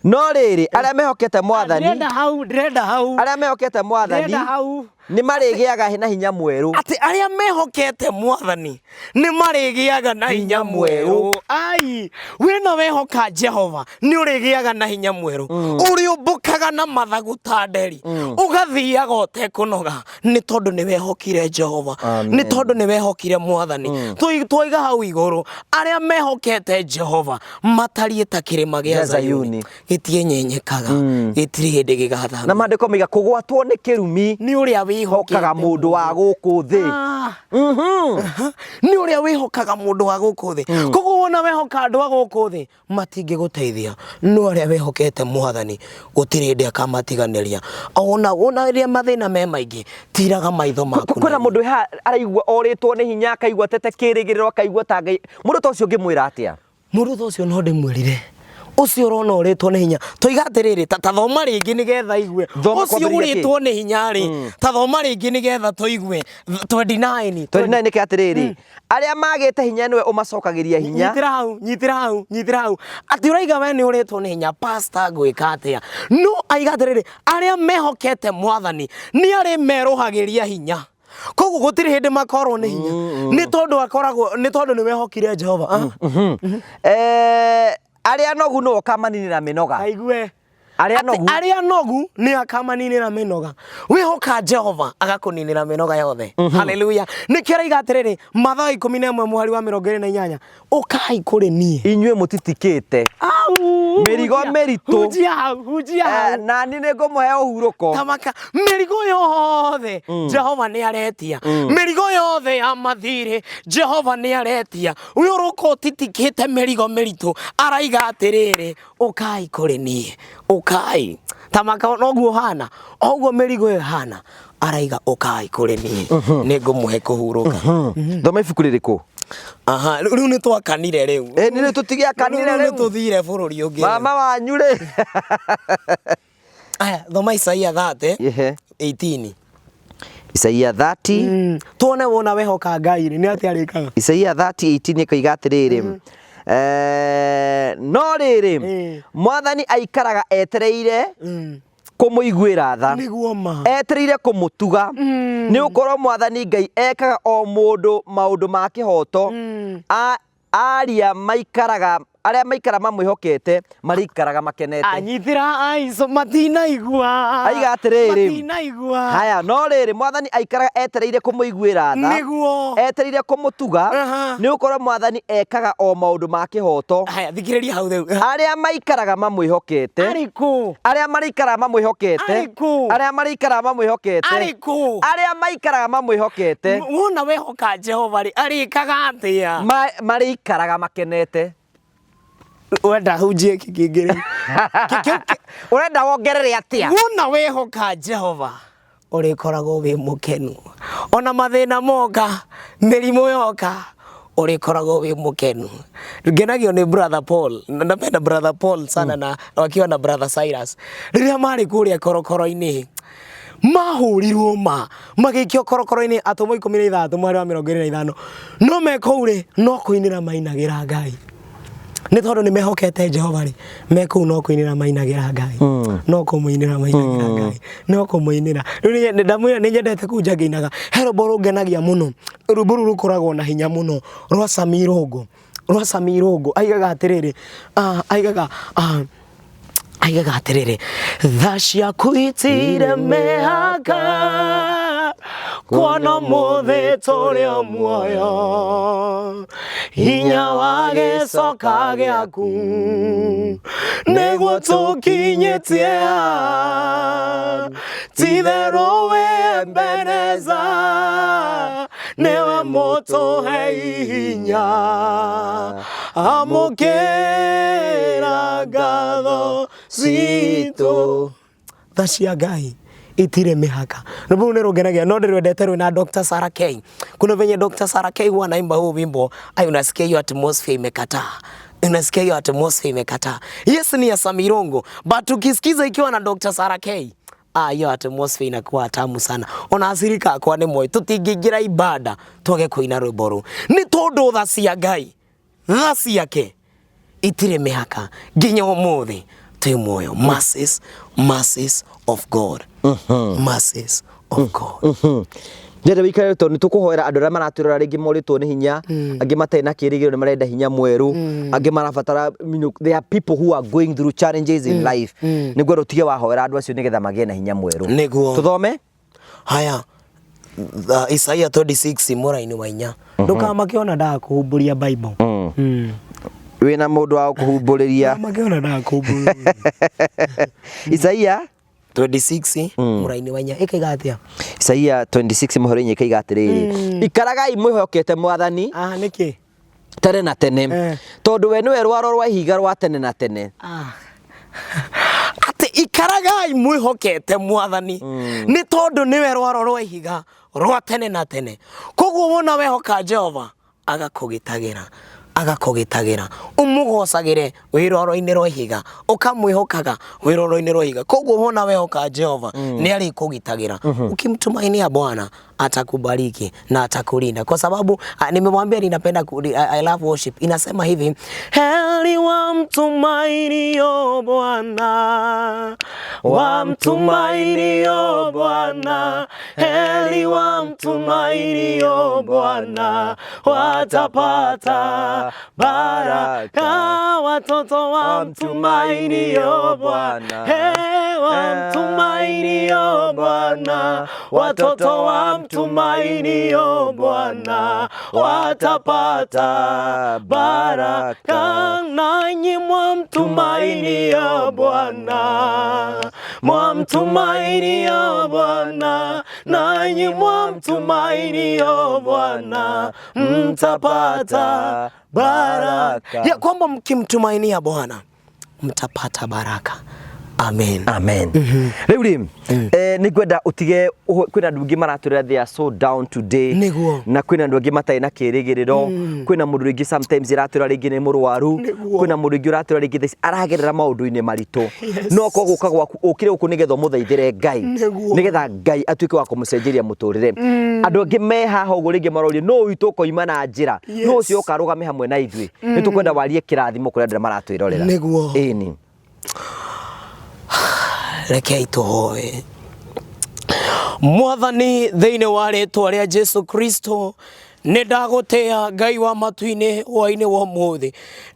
Speaker 2: No rĩrĩ, arĩa mehokete Mwathani,
Speaker 1: Ndĩrenda hau, ndĩrenda hau.
Speaker 2: arĩa mehokete Mwathani
Speaker 1: Ndĩrenda hau.
Speaker 2: nĩ marĩgĩaga na hinya mwerũ.
Speaker 1: Atĩ arĩa mehokete Mwathani nĩ marĩgĩaga na hinya mwerũ. Ai, wĩna wehoka Jehova nĩ ũrĩgĩaga na hinya mwerũ. Ũrĩũmbũkaga na mathagu ta nderi, ũgathiaga ũtekũnoga nĩ tondũ nĩ wehokire Jehova,
Speaker 2: Amen.
Speaker 1: nĩ tondũ nĩ wehokire Mwathani. Twaiga hau igũrũ, arĩa mehokete Jehova matariĩ ta kĩrĩma gĩa
Speaker 2: Gĩa
Speaker 1: Zayuni,
Speaker 2: Zayuni.
Speaker 1: gĩtienyenyekaga, gĩtirĩ hĩndĩ gĩgathamio.
Speaker 2: Na maandĩko moiga kũgwatwo nĩ kĩrumi
Speaker 1: Nĩ ũrĩa wĩhokete
Speaker 2: hokaga mũndũ wa gũkũ thĩ.
Speaker 1: Nĩ ũrĩa wĩhokaga mũndũ wa gũkũ thĩ. Koguo wona wehoka andũ a gũkũ thĩ matingĩgũteithia, no arĩa wehokete Mwathani gũtirĩ hĩndĩ akamatiganĩria. Ona wona rĩrĩa mathĩna me maingĩ, tiraga maitho maku.
Speaker 2: Kwĩna mũndũ wĩ haha araigua orĩtwo nĩ hinya, akaigua atete kĩrĩgĩrĩro, akaigua ta Ngai. Mũndũ ta ũcio ũngĩmwĩra atĩa?
Speaker 1: Mũndũ ta ũcio no ndĩmwĩrire, ũcio ũrona ũrĩtwo nĩ hinya, toiga atĩrĩrĩ, ta thoma rĩngĩ nĩgetha igue.
Speaker 2: Thoma
Speaker 1: Ũcio
Speaker 2: kwambĩrĩria kĩ?
Speaker 1: ũrĩtwo nĩ hinya rĩ, ta thoma rĩngĩ nĩgetha tũigue. 29.
Speaker 2: 29 nĩkĩ atĩrĩrĩ, arĩa magĩte hinya nĩwe ũmacokagĩria hinya.
Speaker 1: Nyitĩra hau, nyitĩra hau, nyitĩra hau. Atĩ ũraiga we nĩ ũrĩtwo nĩ hinya, pastor ngwĩka atĩa? No aiga atĩrĩrĩ, arĩa mehokete Mwathani nĩ arĩ merũhagĩria hinya. Koguo gũtirĩ hĩndĩ makorwo nĩ hinya. Nĩ tondũ akoragwo, nĩ tondũ nĩ wehokire Jehova.
Speaker 2: Arĩa anogu nĩwe ũkamaninĩra mĩnoga.
Speaker 1: Aigue.
Speaker 2: Arĩa anogu.
Speaker 1: Arĩa anogu nĩ akamaninĩra mĩnoga. Wĩhoka Jehova agakũninĩra mĩnoga yothe. Haleluya. Nĩkĩo araiga atĩrĩrĩ, Mathayo 11 mũhari wa 28, ũkai kũrĩ niĩ.
Speaker 2: Inyuĩ mũtitikĩte.
Speaker 1: Au,
Speaker 2: Mĩrigo
Speaker 1: hunjia,
Speaker 2: mĩritũ.
Speaker 1: Hunjia hau, hunjia hau.
Speaker 2: Nani nĩ ngũmũhe ũhurũko.
Speaker 1: Tamaka mĩrigo yothe Jehova nĩ aretia. Mĩrigo yothe ya mathirĩ Jehova nĩ aretia. Ũyũ ũroka ũtitikĩte mĩrigo mĩritũ araiga atĩrĩrĩ, ũkai kũrĩ niĩ, ũkai. Tamaka noguo ũhana, oguo mĩrigo ĩyo ĩhana, araiga ũkai kũrĩ niĩ, nĩ ngũmũhe kũhurũka.
Speaker 2: Thoma ibuku rĩrĩkũ?
Speaker 1: Aha, rĩu nĩ twakanire rĩu.
Speaker 2: Ĩ, nĩ rĩu tũtigĩakanire
Speaker 1: Rĩu nĩ
Speaker 2: rĩu.
Speaker 1: tũthire bũrũri ũngĩ.
Speaker 2: Mama wanyu rĩ.
Speaker 1: Aya, thoma Isaia 30
Speaker 2: Ehe.
Speaker 1: 18.
Speaker 2: Isaia 30
Speaker 1: Tuone wona wehoka Ngai rĩ, nĩ atĩa arĩkaga?
Speaker 2: Isaia 30:18 ĩkoiga atĩrĩrĩ, no rĩrĩ, Mwathani aikaraga etereire kũmũiguĩra tha,
Speaker 1: Nĩguo ma.
Speaker 2: etereire kũmũtuga, nĩ gũkorwo Mwathani Ngai ekaga o mũndũ maũndũ ma kĩhooto, aria maikaraga arĩa maikara mamwĩhokete marĩikaraga makenete.
Speaker 1: Anyitĩra aico matinaigua.
Speaker 2: Aiga atĩrĩrĩ.
Speaker 1: Matinaigua.
Speaker 2: Haya, no rĩrĩ, Mwathani aikaraga etereire kũmũiguĩra tha,
Speaker 1: Nĩguo.
Speaker 2: etereire kũmũtuga, nĩ gũkorwo Mwathani ekaga o maũndũ ma kĩhooto.
Speaker 1: Haya, thikĩrĩria hau rĩu.
Speaker 2: Arĩa maikaraga mamwĩhokete,
Speaker 1: Arĩkũ?
Speaker 2: arĩa marĩikaraga mamwĩhokete,
Speaker 1: Arĩkũ?
Speaker 2: arĩa marĩikaraga mamwĩhokete,
Speaker 1: Arĩkũ?
Speaker 2: arĩa maikaraga mamwĩhokete,
Speaker 1: Wona wehoka Jehova rĩ, arĩkaga atĩa?
Speaker 2: Marĩikaraga makenete.
Speaker 1: Wenda hunjie kĩ kĩngĩ rĩ?
Speaker 2: Ũrenda wongerere atĩa?
Speaker 1: Wona wehoka Jehova ũrĩkoragwo wĩ mũkenu, ona mathĩna moka, mĩrimũ yoka, ũrĩkoragwo wĩ mũkenu. Ngenagio nĩ brother Paul, napenda brother Paul sana na wakiwa na brother Cyrus rĩrĩa marĩ kũrĩa korokoro-inĩ. Mahũrirwo ma magĩikio korokoro-inĩ, atũmwo 16 mweri wa 25, no me kũu rĩ, no kũinĩra mainagĩra Ngai, nĩ tondũ nĩ mehokete Jehova rĩ, me kũu no kũinĩra mainagĩra Ngai, no kũmũinĩra mainagĩra Ngai, no kũmũinĩra. Rĩu ndamwĩra nĩ nyendete kũu nja ngĩinaga. He rwĩmbo rũngenagia mũno, rwĩmbo rũu rũkoragwo na hinya mũno, rwa Sami Irũngũ, rwa Sami Irũngũ. Aigaga atĩrĩrĩ, aigaga, aigaga atĩrĩrĩ, tha ciaku itirĩ mĩhaka, kuona ũmũthĩ tũrĩ o muoyo, hinya wa gĩcoka gĩaku nĩguo tũkinyĩtie haha, titherũ wĩ Ebeneza, nĩwe mũtũhei hinya, amũkĩra ngatho citũ. Tha cia Ngai itirĩ mĩhaka. Rwĩmbo rũu nĩ rũngenagia, no ndĩrwendete rwĩna Dr. Sarah K. Kuna venye Dr. Sarah K huwa anaimba huu wimbo, ai, unasikia hiyo atmosphere imekataa, unasikia hiyo atmosphere imekataa. Yes, ni ya Sami Irungu, but ukisikiza ikiwa na Dr. Sarah K, ah, hiyo atmosphere inakuwa tamu sana. Ona acirika akwa nĩ moĩ tũtingĩingĩra ibada twage kũina rwĩmbo rũu, nĩ tondũ tha cia Ngai, tha ciake itirĩ mĩhaka, nginya ũmũthĩ twĩ muoyo. Mercies, mercies of God, mercies of God.
Speaker 2: Ndĩrenda wĩikare tondũ nĩ tũkũhoera andũ arĩa maratwĩrora, rĩngĩ morĩtwo nĩ hinya, angĩ matarĩ na kĩĩrĩgĩrĩro nĩ marenda hinya mwerũ, angĩ marabatara, there are people who are going through challenges in life. Nĩ ngwenda ũtige wahoera andũ acio nĩgetha magĩe na hinya mwerũ.
Speaker 1: Nĩguo.
Speaker 2: Tũthome.
Speaker 1: Haya, Isaia 26 mũraini wa 4. Ndũkamake ona ndakũhumbũria Bible.
Speaker 2: Wĩna mũndũ wa kũhumbũrĩria.
Speaker 1: Ndũkamake ona ndakũhumbũria.
Speaker 2: Isaia
Speaker 1: 26 mũraini wa 4 ĩkaiga atĩa?
Speaker 2: Isaia 26 mũhoro-inĩ ĩkaiga atĩrĩrĩ, ikaragai mwĩhokete Mwathani
Speaker 1: Ah, nĩkĩ?
Speaker 2: tene na tene, tondũ we nĩwe rwaro rwa ihiga rwa tene na tene.
Speaker 1: Ah. Atĩ ikaragai mwĩhokete Mwathani, nĩ tondũ nĩwe rwaro rwa ihiga rwa tene na tene. Koguo wona wehoka Jehova, agakũgitagĩra, agakũgitagĩra. Ũmũgocagĩre wĩ rwaro-inĩ rwa ihiga, ũkamwĩhokaga wĩ rwaro-inĩ rwa ihiga. Koguo wona wehoka Jehova, nĩ arĩkũgitagĩra. Ukimtumainia Bwana, atakubariki na atakulinda, kwa sababu nimemwambia ninapenda I love worship. Inasema hivi, heri wamtumainio Bwana, wamtumainio Bwana, heri wamtumainio Bwana, watapata baraka, watoto wamtumainio Bwana, hey, wamtumainio Bwana, watoto wamtumainio Bwana, watapata baraka, nanyi mwamtumainio Bwana, mwamtumainio Bwana, nanyi mwamtumainio Bwana, mtapata baraka. Ya kwamba mkimtumainia Bwana mtapata baraka. Amen.
Speaker 2: Amen. Rĩu rĩ, nĩ ngwenda ũtige kwĩna andũ aingĩ maratwĩra they are so down today. Na kwĩna andũ angĩ matarĩ na kĩĩrĩgĩrĩro, kwĩna mũndũ rĩngĩ sometimes ĩratwĩra rĩngĩ nĩ mũrwaru, kwĩna mũndũ rĩngĩ ũratwĩra rĩngĩ thaa ici aragerera maũndũ-inĩ maritũ, no ko gũka gwaku ũkire gũkũ nĩgetha ũmũthaithĩre Ngai, nĩgetha Ngai atuĩke wa kũmũcenjeria mũtũrĩre. Andũ angĩ me haha ũguo rĩngĩ maroria no witũ ũkoima na njĩra, no ũcio ũkarũgame hamwe na ithuĩ. Nĩ tũkwenda warie kĩrathimo kũrĩ andũ arĩa maratwĩrorera. Ĩni.
Speaker 1: Rekei tũhoe. Mwathani, thĩinĩ wa rĩtwa rĩa Jesu Kristo, nĩ ndagũtĩa Ngai wa matu-inĩ hwaĩ-inĩ wa ũmũthĩ.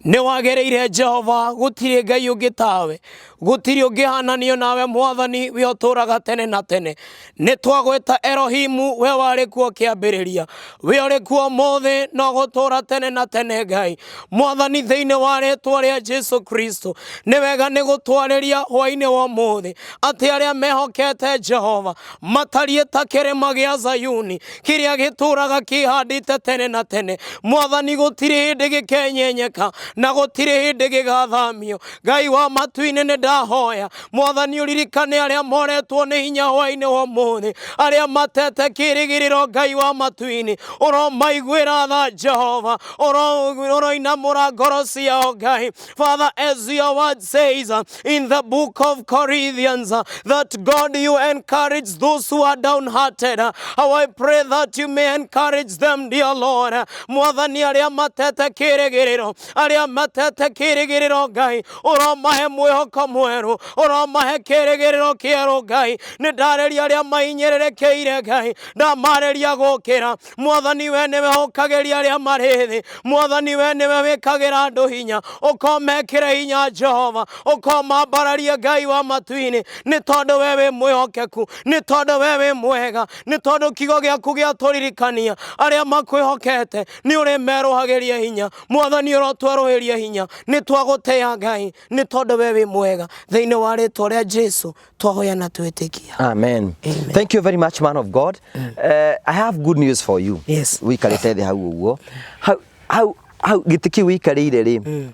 Speaker 1: Nĩ wagĩrĩire Jehova, gũtirĩ Ngai ũngĩ tawe, gũtirĩ ũngĩhananio nawe Mwathani, we ũtũũraga tene na tene. Nĩ twagwĩta Elohimu, we warĩ kuo kĩambĩrĩria, we ũrĩ kuo ũmũthĩ no gũtũũra tene na tene. Ngai Mwathani, thĩinĩ wa rĩtwa rĩa Jesu Kristo, nĩ wega nĩ gũtwarĩria hwaĩ-inĩ wa ũmũthĩ atĩ arĩa mehokete Jehova matariĩ ta kĩrĩma gĩa Zayuni kĩrĩa gĩtũũraga kĩhandĩte tene na tene. Mwathani, gũtirĩ hĩndĩ gĩkenyenyeka na gũtirĩ hĩndĩ gĩgathamio. Ngai wa matu-inĩ, nĩ Ndahoya Mwathani ũririkane arĩa moretwo nĩ hinya hwainĩ wa ũmũthĩ, arĩa matete kĩrĩgĩrĩro Ngai wa matu-inĩ, ũromaiguĩra tha Jehova, ũroinamũra ngoro ciao Ngai. Father, as your word says in the book of Corinthians, that God, you encourage those who are downhearted. How I pray that you may encourage them, dear Lord. Mwathani, arĩa matete kĩrĩgĩrĩro, arĩa matete kĩrĩgĩrĩro Ngai, ũromahe mwĩhoko mwerũ, ũromahe kĩrĩgĩrĩro kĩerũ Ngai. Nĩ ndarĩria arĩa mainyĩrĩrĩkĩire Ngai, ndamarĩria gũkĩra. Mwathani, we nĩwe ũkagĩria arĩa marĩ thĩ. Mwathani, we nĩwe wĩkagĩra andũ hinya, ũkomekĩre hinya Jehova, ũkomambararia Ngai wa matu-inĩ, nĩ tondũ we wĩ mwĩhokeku, nĩ tondũ we wĩ mwega, nĩ tondũ kiugo gĩaku gĩatũririkania arĩa makwĩhokete nĩ ũrĩ merũhagĩria hinya. Mwathani, ũrotwerũhĩria hinya, nĩ twagũtĩa Ngai, nĩ tondũ we wĩ mwega. Thĩinĩ wa rĩtwa rĩa Jesu twahoya na twĩtĩkia.
Speaker 2: Amen.
Speaker 1: Amen.
Speaker 2: Thank you very much, man of God. I have good news for you.
Speaker 1: Yes.
Speaker 2: Wikarĩte thĩ hau ũguo. Hau hau hau gĩtĩ kĩu wĩikarĩire rĩ,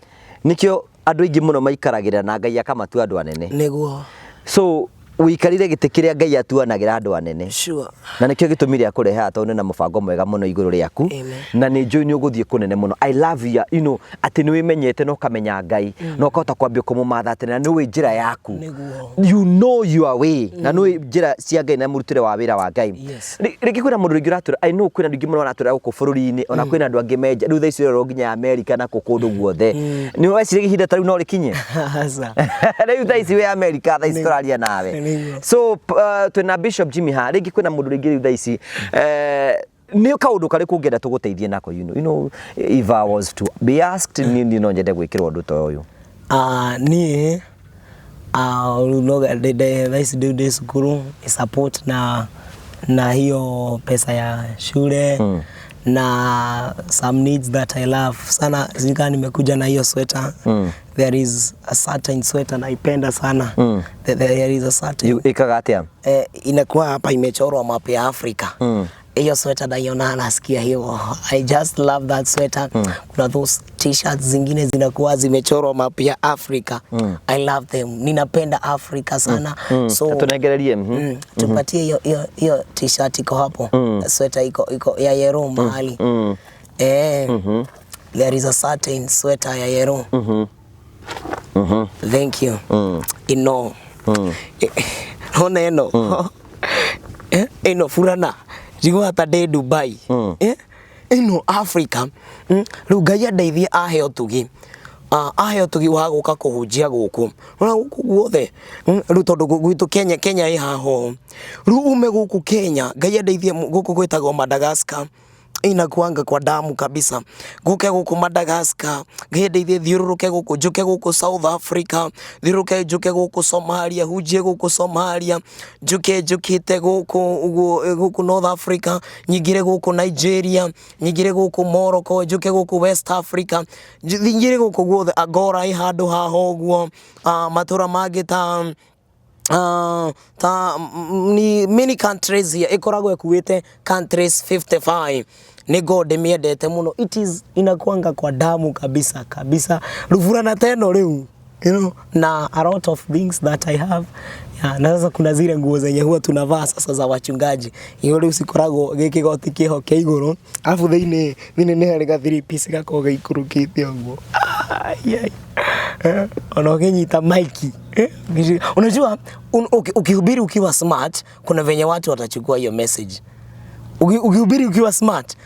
Speaker 2: nĩkĩo andũ aingĩ mũno maikaragĩra na Ngai akamatua andũ anene.
Speaker 1: Nĩguo.
Speaker 2: So wĩikarĩire gĩtĩ kĩrĩa Ngai atuanagĩra andũ anene.
Speaker 1: Sure.
Speaker 2: Na nĩkĩo gĩtũmi rĩa kũrehe haha tondũ na mũbango mwega mũno igũrũ rĩaku.
Speaker 1: Amen.
Speaker 2: Na nĩ njũĩ nĩ ũgũthiĩ kũnene mũno. I love you, you know, atĩ nĩ wĩmenyete na ũkamenya Ngai na ũkahota kwambia kũmũmatha tene na nĩ ũĩ njĩra yaku.
Speaker 1: Nĩguo.
Speaker 2: You know your way na nĩ ũĩ njĩra cia Ngai na mũrutĩre wa wĩra wa Ngai.
Speaker 1: Yes.
Speaker 2: Rĩngĩ kwĩna mũndũ rĩngĩ ũratũra, I know kwĩna andũ aingĩ mũno maratũra gũkũ bũrũri-inĩ, ona kwĩna andũ angĩ menja rĩu thaa ici ũrerwo nginya Amerika na kũ kũndũ guothe. Nĩ weciragia ihinda ta rĩu no rĩkinye?
Speaker 1: Aca.
Speaker 2: Rĩu thaa ici wĩ Amerika, thaa ici tũraria nawe.
Speaker 1: Nĩguo.
Speaker 2: So twĩna Bishop Jimmy haha, rĩngĩ kwĩna mũndũ rĩngĩ rĩu thaa ici nĩ kaũndũ karĩkũ ũngĩenda tũgũteithie nako, you know, if I was to be asked, niĩ no nyende gwĩkĩrwo ũndũ ta ũyũ.
Speaker 1: Niĩ rĩu no thaa ici rĩu ndĩ cukuru, nĩ support na hiyo pesa ya shule na some needs that I love sana. Sijui kama nimekuja na hiyo sweater. There is a certain sweater naipenda sana. There is a certain
Speaker 2: Ĩkaga atĩa?
Speaker 1: Inakuwa hapa imechorwa map ya Afrika. Hiyo sweater naiona nasikia hiyo. I just love that sweater. Kuna those t-shirts zingine zinakuwa zimechorwa map ya Afrika. I love them. Ninapenda Afrika sana. So
Speaker 2: Tũnengererie.
Speaker 1: Tupatie hiyo t-shirt iko hapo. Sweater iko ya yellow mahali. There is a certain sweater ya yellow. Thank you. Ino. Ona ĩno. Ĩno burana. Njiguaga ta ndĩ Dubai. Ĩno Africa. Rĩu Ngai andeithie ahe ũtugi. Ahe ũtugi wa gũka kũhunjia gũkũ. Ona gũkũ guothe. Rĩu tondũ gwitũ Kenya, Kenya ĩ haha ũũ. Rĩu ume gũkũ Kenya, Ngai andeithie gũkũ gwĩtagwo Madagascar. Inakuanga kwa damu kabisa. Nguke gũkũ Madagascar, Ngai andeithie thiũrũrũke gũkũ, njũke gũkũ South Africa, thiũrũrũke njũke gũkũ Somalia, hunjie gũkũ Somalia, njũke njũkĩte gũkũ ũguo gũkũ North Africa, nyingĩre gũkũ Nigeria, nyingĩre gũkũ Morocco, njũke gũkũ West Africa, nyingĩre gũkũ guothe, Angola ĩ handũ haha ũguo, matũra mangĩ ta ni many countries here, ĩkoragwo ĩkuĩte countries 55. Nĩ ngo ndĩmĩendete mũno, it is inakuanga kwa damu kabisa kabisa. Rĩu burana ta ĩno rĩu, na a lot of things that I have, yeah. Na sasa kuna zile nguo zenye huwa tunavaa sasa za wachungaji, iyo rĩu cikoragwo gĩkĩ gĩgoti kĩho kĩa igũrũ, alafu thĩinĩ nĩ harĩ ga three piece gakoragwo gaikũrũkĩte ũguo. Ai, ai. Ona ũkĩnyita maiki, unajua ukihubiri ukiwa smart, kuna venye watu watachukua hiyo message. Ukihubiri ukiwa smart,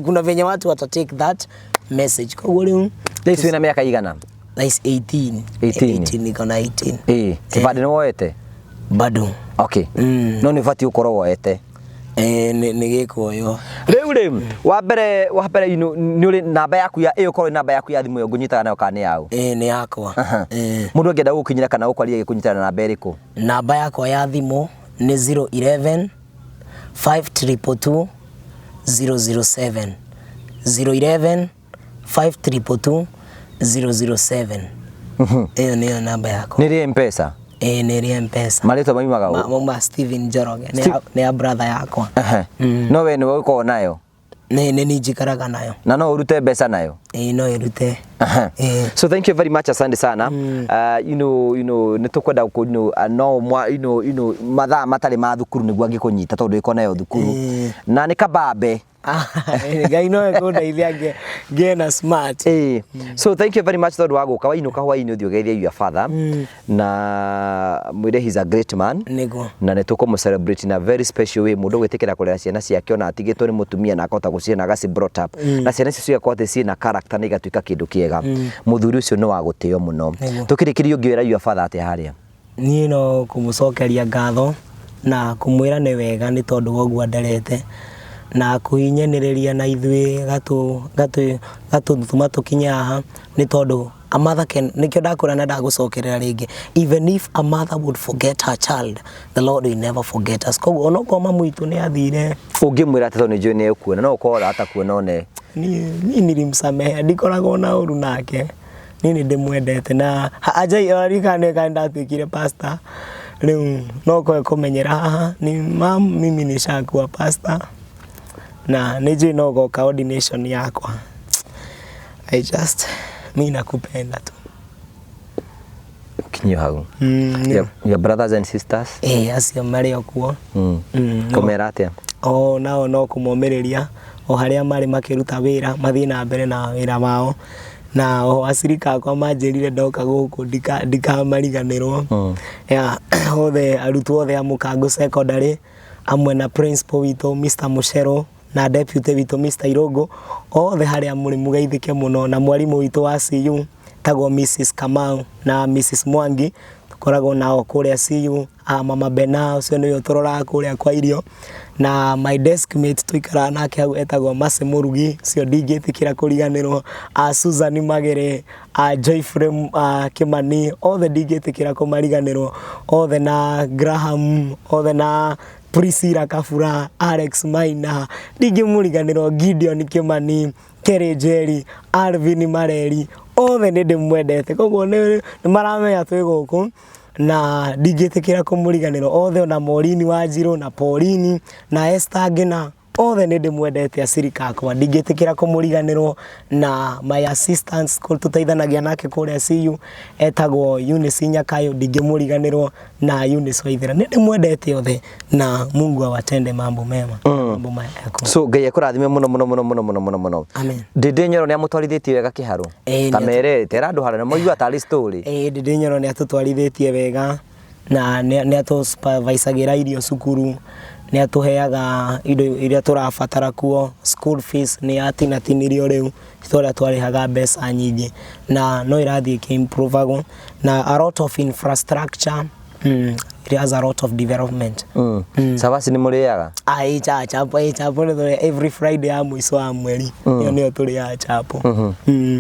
Speaker 1: kuna venye watu watatake that message. Koguo rĩu
Speaker 2: Thaa ici wĩna mĩaka igana?
Speaker 1: Thaa ici 18.
Speaker 2: 18.
Speaker 1: 18, niko na 18.
Speaker 2: Ĩĩ, kĩbandĩ nĩ woete?
Speaker 1: Bado.
Speaker 2: Okay. No nĩ ũbatiĩ gũkorwo woete.
Speaker 1: Nĩ gĩkuoywo.
Speaker 2: Rĩu rĩ, wa mbere nĩ ũrĩ namba yaku ya ĩyo, korwo namba yaku ya thimũ ĩyo ngũnyitaga nayo kana nĩ yaũ?
Speaker 1: Nĩ yakwa.
Speaker 2: Mũndũ angĩenda gũgũkinyĩra kana gũkwaria gĩkũnyitana na namba ĩrĩkũ?
Speaker 1: Namba yakwa ya thimũ nĩ 011 5222 007, 011 5222 007. Ĩyo nĩyo namba yakwa.
Speaker 2: Nĩ rĩ M-Pesa?
Speaker 1: Ĩĩ, nĩ ĩrĩ M-Pesa.
Speaker 2: Marĩtwa maumaga ũ?
Speaker 1: Mauma Steven Njoroge, nĩ ya brother yakwa.
Speaker 2: No we nĩwe ũkoragwo nayo?
Speaker 1: Nĩ nĩ njikaraga nayo.
Speaker 2: Na no ũrute mbeca nayo?
Speaker 1: Ĩĩ, no ĩrute.
Speaker 2: So thank you very much, asante sana. Nĩ tũkwenda kũ no mwa mathaa matarĩ ma thukuru nĩguo angĩkũnyita tondũ ĩko nayo thukuru. Na nĩ kabambe.
Speaker 1: Ngai no ekũndeithia ngĩe na smart.
Speaker 2: So thank you very much tondũ wa gũka. Wainũka hwainĩ ũthiĩ ũgeithie your father na mwĩre he's a great man.
Speaker 1: Nĩguo.
Speaker 2: Na nĩ tũkũmũ celebrate in a very special way. Mũndũ gwĩtĩkĩra kũrera ciana ciake ona atigĩtwo nĩ mũtumia na akahota gũcihe na agaci brought up na ciana icio cigakorwo atĩ ciĩna character na igatuĩka kĩndũ kĩega. Mũthuri ũcio nĩ wa gũtĩo mũno. Tũkĩrĩkĩria, ũngĩwĩra your father atĩa harĩa?
Speaker 1: Niĩ no kũmũcokeria ngatho na kũmwĩra nĩ wega nĩ tondũ wa ũguo anderete na kũhinyanĩrĩria na ithuĩ gatũtũma tũkinye haha, nĩ tondũ a mother can, nĩkĩo ndakwĩra na ndagũcokerera rĩngĩ, even if a mother would forget her child, the Lord will never forget us. Koguo onokorwo mamu witũ nĩ athire,
Speaker 2: Ũngĩmwĩra atĩ tondũ nĩ njũĩ nĩ ekuona, no ũkorwo atakuona one?
Speaker 1: Niĩ nilimsamehe, ndikoragwo na ũru nake. Niĩ nĩ ndĩmwendete na anjai aririkane kana ndatuĩkire pastor, rĩu no korwo kũmenyera haha ni mam, mimi nishakuwa pastor na nĩ njũĩ no ũgoka ordination yakwa. I just, mi nakupenda tu.
Speaker 2: Kinyio hau. Your brothers and sisters?
Speaker 1: Acio marĩ o kuo.
Speaker 2: Kũmera atĩa?
Speaker 1: O nao no kũmomĩrĩria o harĩa marĩ makĩruta wĩra, mathiĩ na mbere na wĩra wao. Na oho acirika akwa manjĩrire ndoka gũkũ ndikamariganĩrwo. Yeah, othe arutwo othe a Mũkango Secondary amwe na principal witũ Mr. Mucero na deputy witũ Mr. Irũngũ, othe harĩa mũrĩ mũgeithĩke mũno, na mwarimũ witũ wa CU tagwo Mrs. Kamau na Mrs. Mwangi, tũkoragwo nao kũrĩa CU, Mama Bena ũcio nĩwe ũtũroraga kũrĩa kwa irio, na my desk mate tũikaraga nake hau etagwo Mercy Mũrugi, ũcio ndingĩtĩkĩra kũriganĩrwo, Susan Magere, Joyfrey Kimani, othe ndingĩtĩkĩra kũmariganĩrwo, othe na Graham, othe na Priscilla Kabura, Alex Maina, ndingĩmũriganĩrwo Gideon Kimani, Kelly Njeri, Alvin Mareri, othe nĩ ndĩmwendete. Koguo nĩ maramenya twĩ gũkũ na ndingĩtĩkĩra kũmũriganĩrwo othe, ona Maureen Wanjirũ na Pauline na Esther Ngina, othe nĩ ndĩmwendete acirika akwa, ndingĩtĩkĩra kũmũriganĩrwo. Na my assistants tũteithanagia nake kũrĩa CU etagwo Eunice Nyakayo, ndingĩmũriganĩrwo, na Eunice Waithera, nĩ ndĩmwendete othe na Mungu awatende mambo mema, mambo maya.
Speaker 2: So Ngai akũrathime mũno mũno mũno mũno mũno mũno mũno.
Speaker 1: Amen.
Speaker 2: Ndĩndĩ Nyoro nĩ amũtwarithĩtie wega kĩharũ?
Speaker 1: Ĩĩ.
Speaker 2: Ta mere tera andũ harĩa maigua tarĩ story.
Speaker 1: Ĩĩ, Ndĩndĩ Nyoro nĩ atũtwarithĩtie wega na nĩ atũsupervisagĩra irio cukuru, nĩ atũheaga indo iria tũrabatara kuo. School fees nĩ yatinatinirio rĩu, ti ta ũrĩa twarĩhaga mbeca nyingĩ, na no ĩrathiĩ ĩkĩ-improvagwo na a lot of infrastructure. It has a lot of development.
Speaker 2: Cabaci nĩ mũrĩaga?
Speaker 1: Ai, cha chapo, chapo nĩ tũrĩa every Friday ya mũico wa mweri, ĩyo nĩyo tũrĩaga chapo.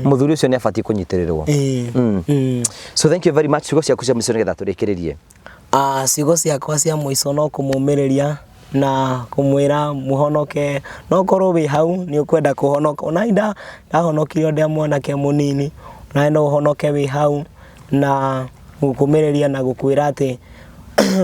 Speaker 2: Mũthuri ũcio nĩ abatiĩ kũnyitĩrĩrwo. So thank you very much. Ciugo ciaku cia mũico nĩgetha tũrĩkĩrĩrie.
Speaker 1: Ciugo ciakwa cia mũico no kũmũmĩrĩria na kũmwĩra mũhonoke. No korwo wĩ hau nĩ ũkwenda kũhonoka, ona niĩ ndahonokirio ndĩ mwanake mũnini, nawe no ũhonoke wĩ hau, na gũkũmĩrĩria na gũkwĩra atĩ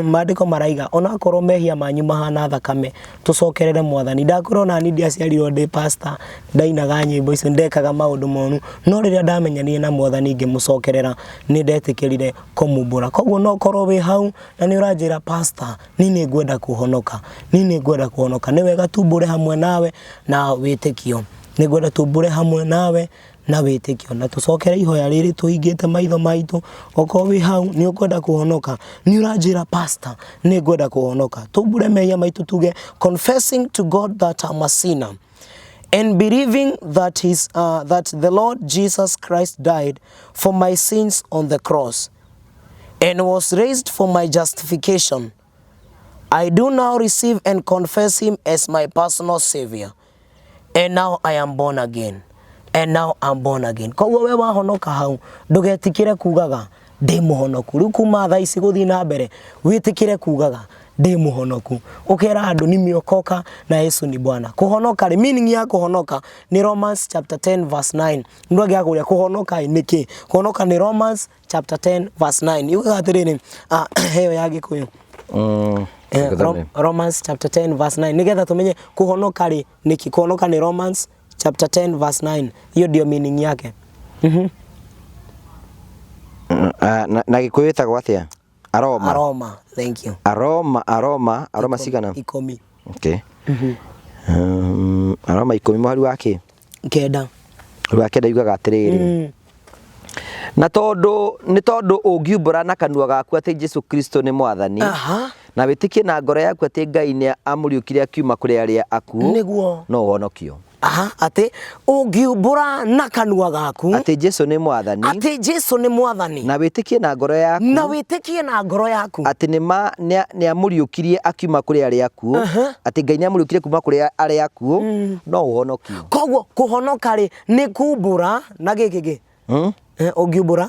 Speaker 1: maandĩko maraiga onakorwo mehia manyu mahana thakame, tũcokerere Mwathani. Ndakwĩra ona niĩ ndiaciarirwo ndĩ pastor, ndainaga nyĩmbo icio, ndekaga maũndũ moru, no rĩrĩa ndamenyanire na Mwathani ngĩmũcokerera, nĩ ndetĩkĩrire kũmumbũra. Koguo no ũkorwo wĩ hau na nĩ ũranjĩra, "Pastor, niĩ nĩ ngwenda kũhonoka, niĩ nĩ ngwenda kũhonoka," nĩ wega tumbũre hamwe nawe na wĩtĩkio. Nĩ ngwenda tumbũre hamwe nawe na wĩtĩkio na tũcokere ihoya rĩrĩ tũhingĩte maitho maitũ. Okorwo wĩ hau nĩ ũkwenda kũhonoka, nĩ ũranjĩra, "Pastor, nĩ ngwenda kũhonoka," tumbũre mehia maitũ tuge, "Confessing to God that I'm a sinner and believing that the Lord Jesus Christ died for my sins on the cross and was raised for my justification, I do now receive and confess him as my personal savior. And now I am born again. And now I'm born again." Koguo we wahonoka hau, ndũgetikĩre kugaga ndĩ mũhonoku. Rĩu kuma thaa ici gũthiĩ na mbere, wĩtĩkĩre kugaga ndĩ mũhonoku. Ũkera andũ nimeokoka na Yesu ni Bwana. Kũhonoka rĩ, meaning ya kũhonoka nĩ Romans chapter 10 verse 9. Mũndũ angĩakũria kũhonoka ĩ nĩ kĩ? Kũhonoka nĩ Romans chapter 10 verse 9. Yugaga atĩrĩrĩ, ĩyo ya Gĩkũyũ. Romans chapter 10 verse 9, nigetha tumenye kuhonoka rĩ nĩkĩ. Kuhonoka nĩ Romans chapter 10 verse 9, hiyo ndio meaning yake.
Speaker 2: Na Gĩkũyũ ĩtagwo atĩa? Aroma.
Speaker 1: Aroma, thank you.
Speaker 2: Aroma, Aroma, Aroma cigana?
Speaker 1: 10.
Speaker 2: Okay. Aroma 10 mũhari wa kĩ?
Speaker 1: 9.
Speaker 2: Mũhari wa 9 yugaga atĩrĩrĩ, na tondũ nĩ tondũ ũngiumbũra na kanua gaku atĩ Jesu Kristo nĩ Mwathani, na wĩtĩkie na ngoro yaku atĩ Ngai nĩ amũriũkirie akiuma kũrĩ arĩa akuũ,
Speaker 1: Nĩguo.
Speaker 2: no ũhonokio.
Speaker 1: Aha, atĩ ũngiumbũra na kanua gaku
Speaker 2: atĩ Jesu nĩ Mwathani,
Speaker 1: atĩ Jesu nĩ Mwathani,
Speaker 2: na wĩtĩkie na ngoro yaku,
Speaker 1: na wĩtĩkie na ngoro yaku
Speaker 2: atĩ nĩ amũriũkirie akiuma kũrĩ arĩa akuũ, atĩ Ngai nĩ amũriũkirie kuma kũrĩ arĩa akuũ, no ũhonokio.
Speaker 1: Koguo kũhonoka rĩ nĩ kumbũra na gĩkĩ gĩ ũngiumbũra,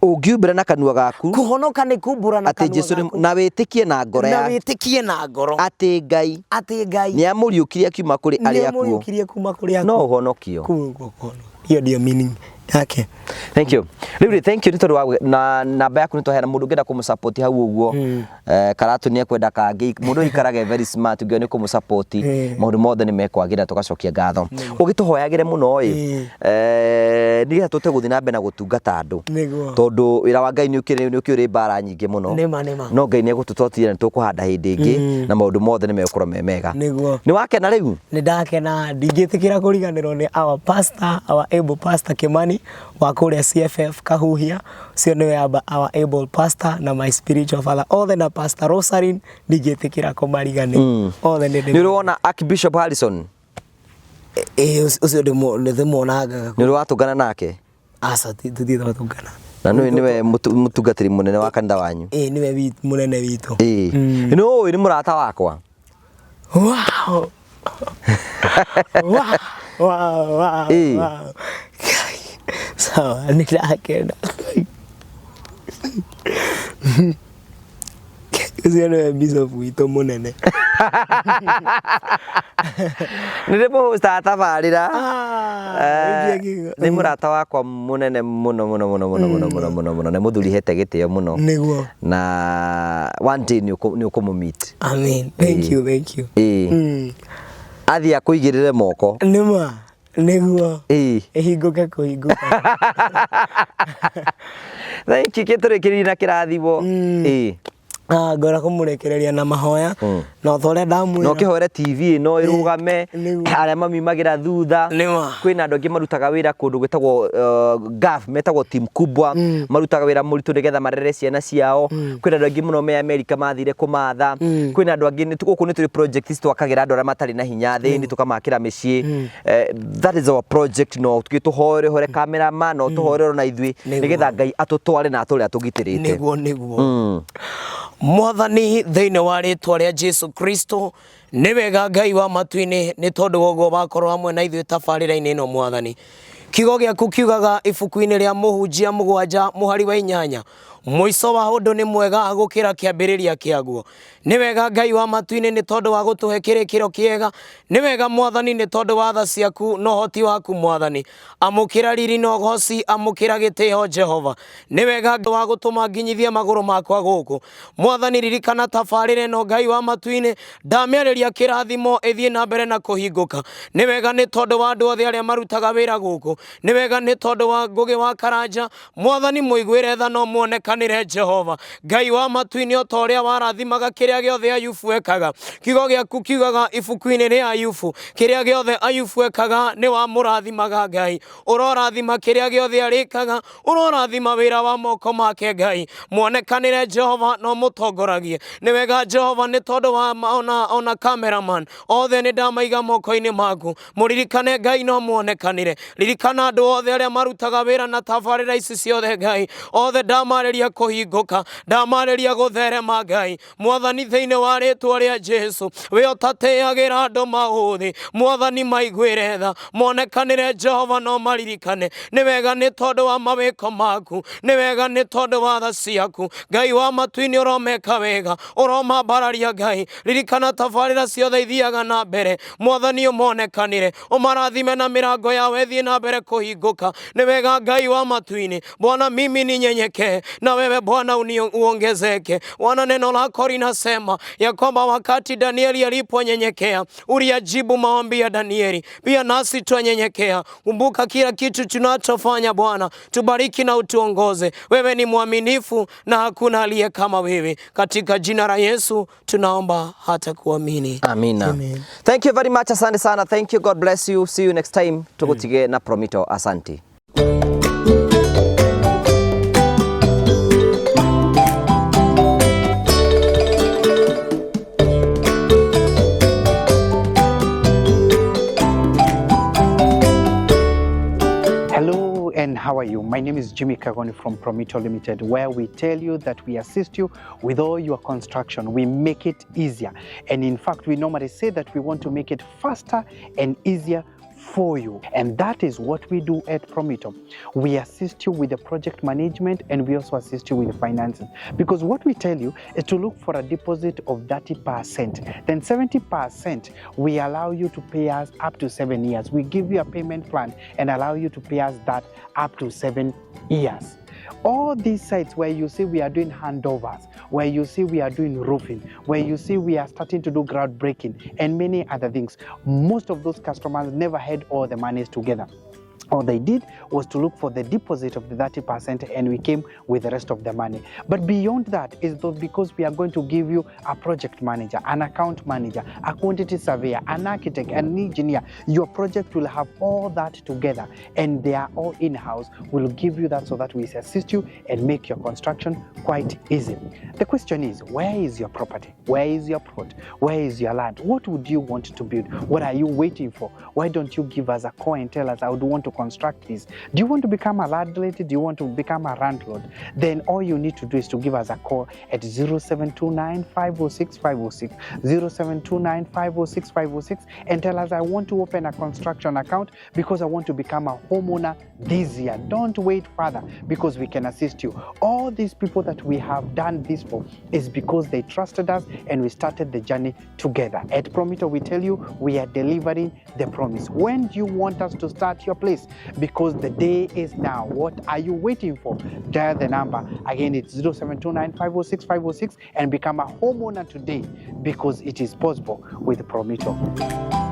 Speaker 2: Ũngiumbũra na kanua gaku
Speaker 1: kũhonoka nĩ kumbũra na
Speaker 2: atĩ
Speaker 1: kanua
Speaker 2: Jesu nĩ
Speaker 1: gaku,
Speaker 2: na wĩtĩkie na ngoro
Speaker 1: na
Speaker 2: yaku
Speaker 1: wĩtĩkie na ngoro
Speaker 2: atĩ Ngai
Speaker 1: atĩ Ngai
Speaker 2: nĩ amũriũkirie akiuma kũrĩ arĩa akuũ,
Speaker 1: nĩamũriũkirie kuma kũrĩ
Speaker 2: no
Speaker 1: akuũ,
Speaker 2: ũhonokio.
Speaker 1: Kũu kũhonoka. Hiyo ndio meaning yake.
Speaker 2: Thank you. Rĩu rĩ, thank you nĩ tondũ wa na namba yaku nĩ twaheana, mũndũ ũngĩenda kũmũsupport hau ũguo, Karatu nĩ ekwenda kangĩ, mũndũ ũikarage very smart, ũngĩona nĩ kũmũsupport, maũndũ mothe nĩ mekwagĩra, tũgacokia ngatho. Ũgĩtũhoyagĩre mũno ĩ, nĩgetha tũhote gũthiĩ na mbere na gũtungata andũ.
Speaker 1: Nĩguo.
Speaker 2: Tondũ wĩra wa Ngai nĩ ũkĩrĩ mbara nyingĩ mũno.
Speaker 1: Nĩma, nĩma.
Speaker 2: No Ngai nĩ egũtũtotithia na tũkũhanda hĩndĩ ĩngĩ na maũndũ mothe nĩ megũkorwo me mega.
Speaker 1: Nĩguo.
Speaker 2: Nĩ wakena rĩu?
Speaker 1: Nĩ ndakena, ndingĩtĩkĩra kũriganĩrwo nĩ our pastor, our able pastor Kimani wa kũrĩa CFF Kahuhia, ũcio nĩwe our able pastor na my spiritual father othe, na Pastor Rosaline, ndingĩtĩkĩra kũmariganĩrwo othe nĩ
Speaker 2: Nĩ ũrĩ wona Archbishop Harrison?
Speaker 1: Ĩĩ, ũcio ndĩmuonangaga.
Speaker 2: Nĩ ũrĩ watũngana nake?
Speaker 1: Aca, tũthiĩte twatũngana.
Speaker 2: Na nĩwe nĩwe mũtungatĩri mũnene wa kanitha wanyu?
Speaker 1: Ĩĩ, nĩwe mũnene witũ.
Speaker 2: Ĩĩ. Nĩ ũĩ nĩ mũrata wakwa?
Speaker 1: Wow. Wow. Wow, wow, wow. Sawa, nĩ ndakena. Ũcio nĩwe bishop witũ mũnene.
Speaker 2: Nĩ ndĩmũhostaga tabarĩra. Nĩ mũrata wakwa mũnene mũno mũno mũno mũno mũno mũno mũno mũno, nĩ mũthuri hete gĩtĩo mũno.
Speaker 1: Nĩguo.
Speaker 2: Na one day nĩ ũkũmũ meet.
Speaker 1: Amen. Thank you, thank you.
Speaker 2: Ĩĩ. Athiĩ akũigĩrĩre moko.
Speaker 1: Nĩma, nĩguo.
Speaker 2: Ĩĩ.
Speaker 1: Ĩhingũke kũhingũka.
Speaker 2: Thank you, kĩtũrĩkĩrĩrie na kĩrathimo. Ĩĩ.
Speaker 1: Ngora kũmũrekereria na mahoya, na ta ũrĩa ndamwĩra.
Speaker 2: Na ũkĩhoere TV ĩno ĩrũgame,
Speaker 1: Nĩguo.
Speaker 2: arĩa mamiumagĩra thutha.
Speaker 1: Nĩma.
Speaker 2: Kwĩna andũ angĩ marutaga wĩra kũndũ gwĩtagwo GAF, metagwo team kubwa, marutaga wĩra mũritũ nĩgetha marere ciana ciao. Kwĩna andũ angĩ mũno me America mathire kũmatha. Kwĩna andũ angĩ gũkũ nĩ tũrĩ project twakagĩra andũ arĩa matarĩ na hinya thĩni, tũkamakĩra mĩciĩ. That is our project, no tũhoere hore cameraman, no tũhoere ona ithuĩ
Speaker 1: Nĩguo.
Speaker 2: nĩgetha Ngai atũtware na atũre atũgitĩrĩte.
Speaker 1: Nĩguo, nĩguo. Mwathani, thĩinĩ wa rĩtwa rĩa Jesu Kristo, nĩ wega Ngai wa matu-inĩ, nĩ tondũ wa ũguo wakorwo hamwe na ithuĩ tabarĩra-inĩ ĩno. Mwathani, kiugo gĩaku kiugaga ibuku-inĩ rĩa Mũhunjia 7 mũhari wa 8, mũico wa ũndũ nĩ mwega gũkĩra kĩambĩrĩria kĩaguo. Nĩ wega Ngai wa matu-inĩ, nĩ tondũ wa gũtũhe kĩrĩkĩro kĩega. Nĩ wega Mwathani, nĩ tondũ wa tha ciaku na ũhoti waku. Mwathani, amũkĩra riri na ũgoci, amũkĩra gĩtĩo Jehova. Nĩ wega wa gũtũma nginyithie magũrũ makwa gũkũ. Mwathani, ririkana tabarĩra ĩno, Ngai wa matu-inĩ, ndamĩarĩria kĩrathimo ĩthiĩ na mbere na kũhingũka. Nĩ wega nĩ tondũ wa andũ othe arĩa marutaga wĩra gũkũ. Nĩ wega nĩ tondũ wa Ngũgĩ wa Karanja. Mwathani, mũiguĩre tha no muonekanĩre Jehova Ngai wa matu-inĩ, o ta ũrĩa warathimaga kĩrĩa gĩothe Ayubu ekaga. Kiugo gĩaku kiugaga ibuku-inĩ rĩa Ayubu, kĩrĩa gĩothe Ayubu ekaga nĩ wamũrathimaga. Ngai, ũrorathima kĩrĩa gĩothe arĩkaga, ũrorathima wĩra wa moko make. Ngai, muonekanĩre Jehova no mũtongoragie. Nĩ wega Jehova, nĩ tondũ wa ona cameraman othe, nĩ ndamaiga moko-inĩ maku. Mũririkane Ngai no muonekanĩre. Ririkana andũ othe arĩa marutaga wĩra na tabarĩra ici ciothe. Ngai, othe ndamarĩria kũhingũka, ndamarĩria gũtherema. Ngai Mwathani, thĩinĩ wa rĩtwa rĩa Jesu, we ũtatĩagĩra andũ maũthĩ, Mwathani, maiguĩre tha, monekanĩre Jehova no maririkane. Nĩ wega nĩ tondũ wa mawĩko maku, nĩ wega nĩ tondũ wa tha ciaku. Ngai wa matu-inĩ, ũromeka wega, ũromambararia. Ngai, ririkana tabarĩra ciothe ithiaga na mbere. Mwathani, ũmonekanĩre, ũmarathime na mĩrango yao ĩthiĩ na mbere kũhingũka. Nĩ wega Ngai wa matu-inĩ. Bwana, mimi ninyenyekee na
Speaker 3: Na wewe Bwana uongezeke. Wana neno lako linasema ya kwamba wakati Danieli aliponyenyekea uliyajibu maombi ya Danieli. Pia nasi twanyenyekea. Kumbuka kila kitu tunachofanya Bwana, tubariki na utuongoze. Wewe ni mwaminifu na hakuna aliye kama wewe. Katika jina la Yesu tunaomba hata kuamini.
Speaker 2: Amina.
Speaker 1: Amen.
Speaker 2: Thank you very much, asante sana. Thank you, God bless you. See you next time. Tugutige na Promito. Asante.
Speaker 4: Hello and how are you? My name is Jimmy Kagoni from Promito Limited, where we tell you that we assist you with all your construction. We make it easier. And in fact, we normally say that we want to make it faster and easier for you. And that is what we do at Promito. We assist you with the project management and we also assist you with the finances. Because what we tell you is to look for a deposit of 30%. Then 70% we allow you to pay us up to 7 years. We give you a payment plan and allow you to pay us that up to 7 years. All these sites where you see we are doing handovers, where you see we are doing roofing, where you see we are starting to do groundbreaking and many other things, most of those customers never had all the monies together. All they did was to look for the deposit of the 30% and we came with the rest of the money. But beyond that is though because we are going to give you a project manager, an account manager, a quantity surveyor, an architect, an engineer. Your project will have all that together and they are all in-house. We'll give you that so that we assist you and make your construction quite easy. The question is, where is your property? Where is your plot? Where is your land? What would you want to build? What are you waiting for? Why don't you give us a call and tell us, I would want to construct this? Do you want to become a landlady? Do you want to become a landlord? Then all you need to do is to give us a call at 0729 506 506, 0729 506 506, and tell us, I want to open a construction account because I want to become a homeowner this year. Don't wait further because we can assist you. All these people that we have done this for is because they trusted us and we started the journey together. At Promito, we tell you we are delivering the promise. When do you want us to start your place? Because the day is now. What are you waiting for? Dial the number. Again, it's 0729 506 506 and become a homeowner today because it is possible with Promito.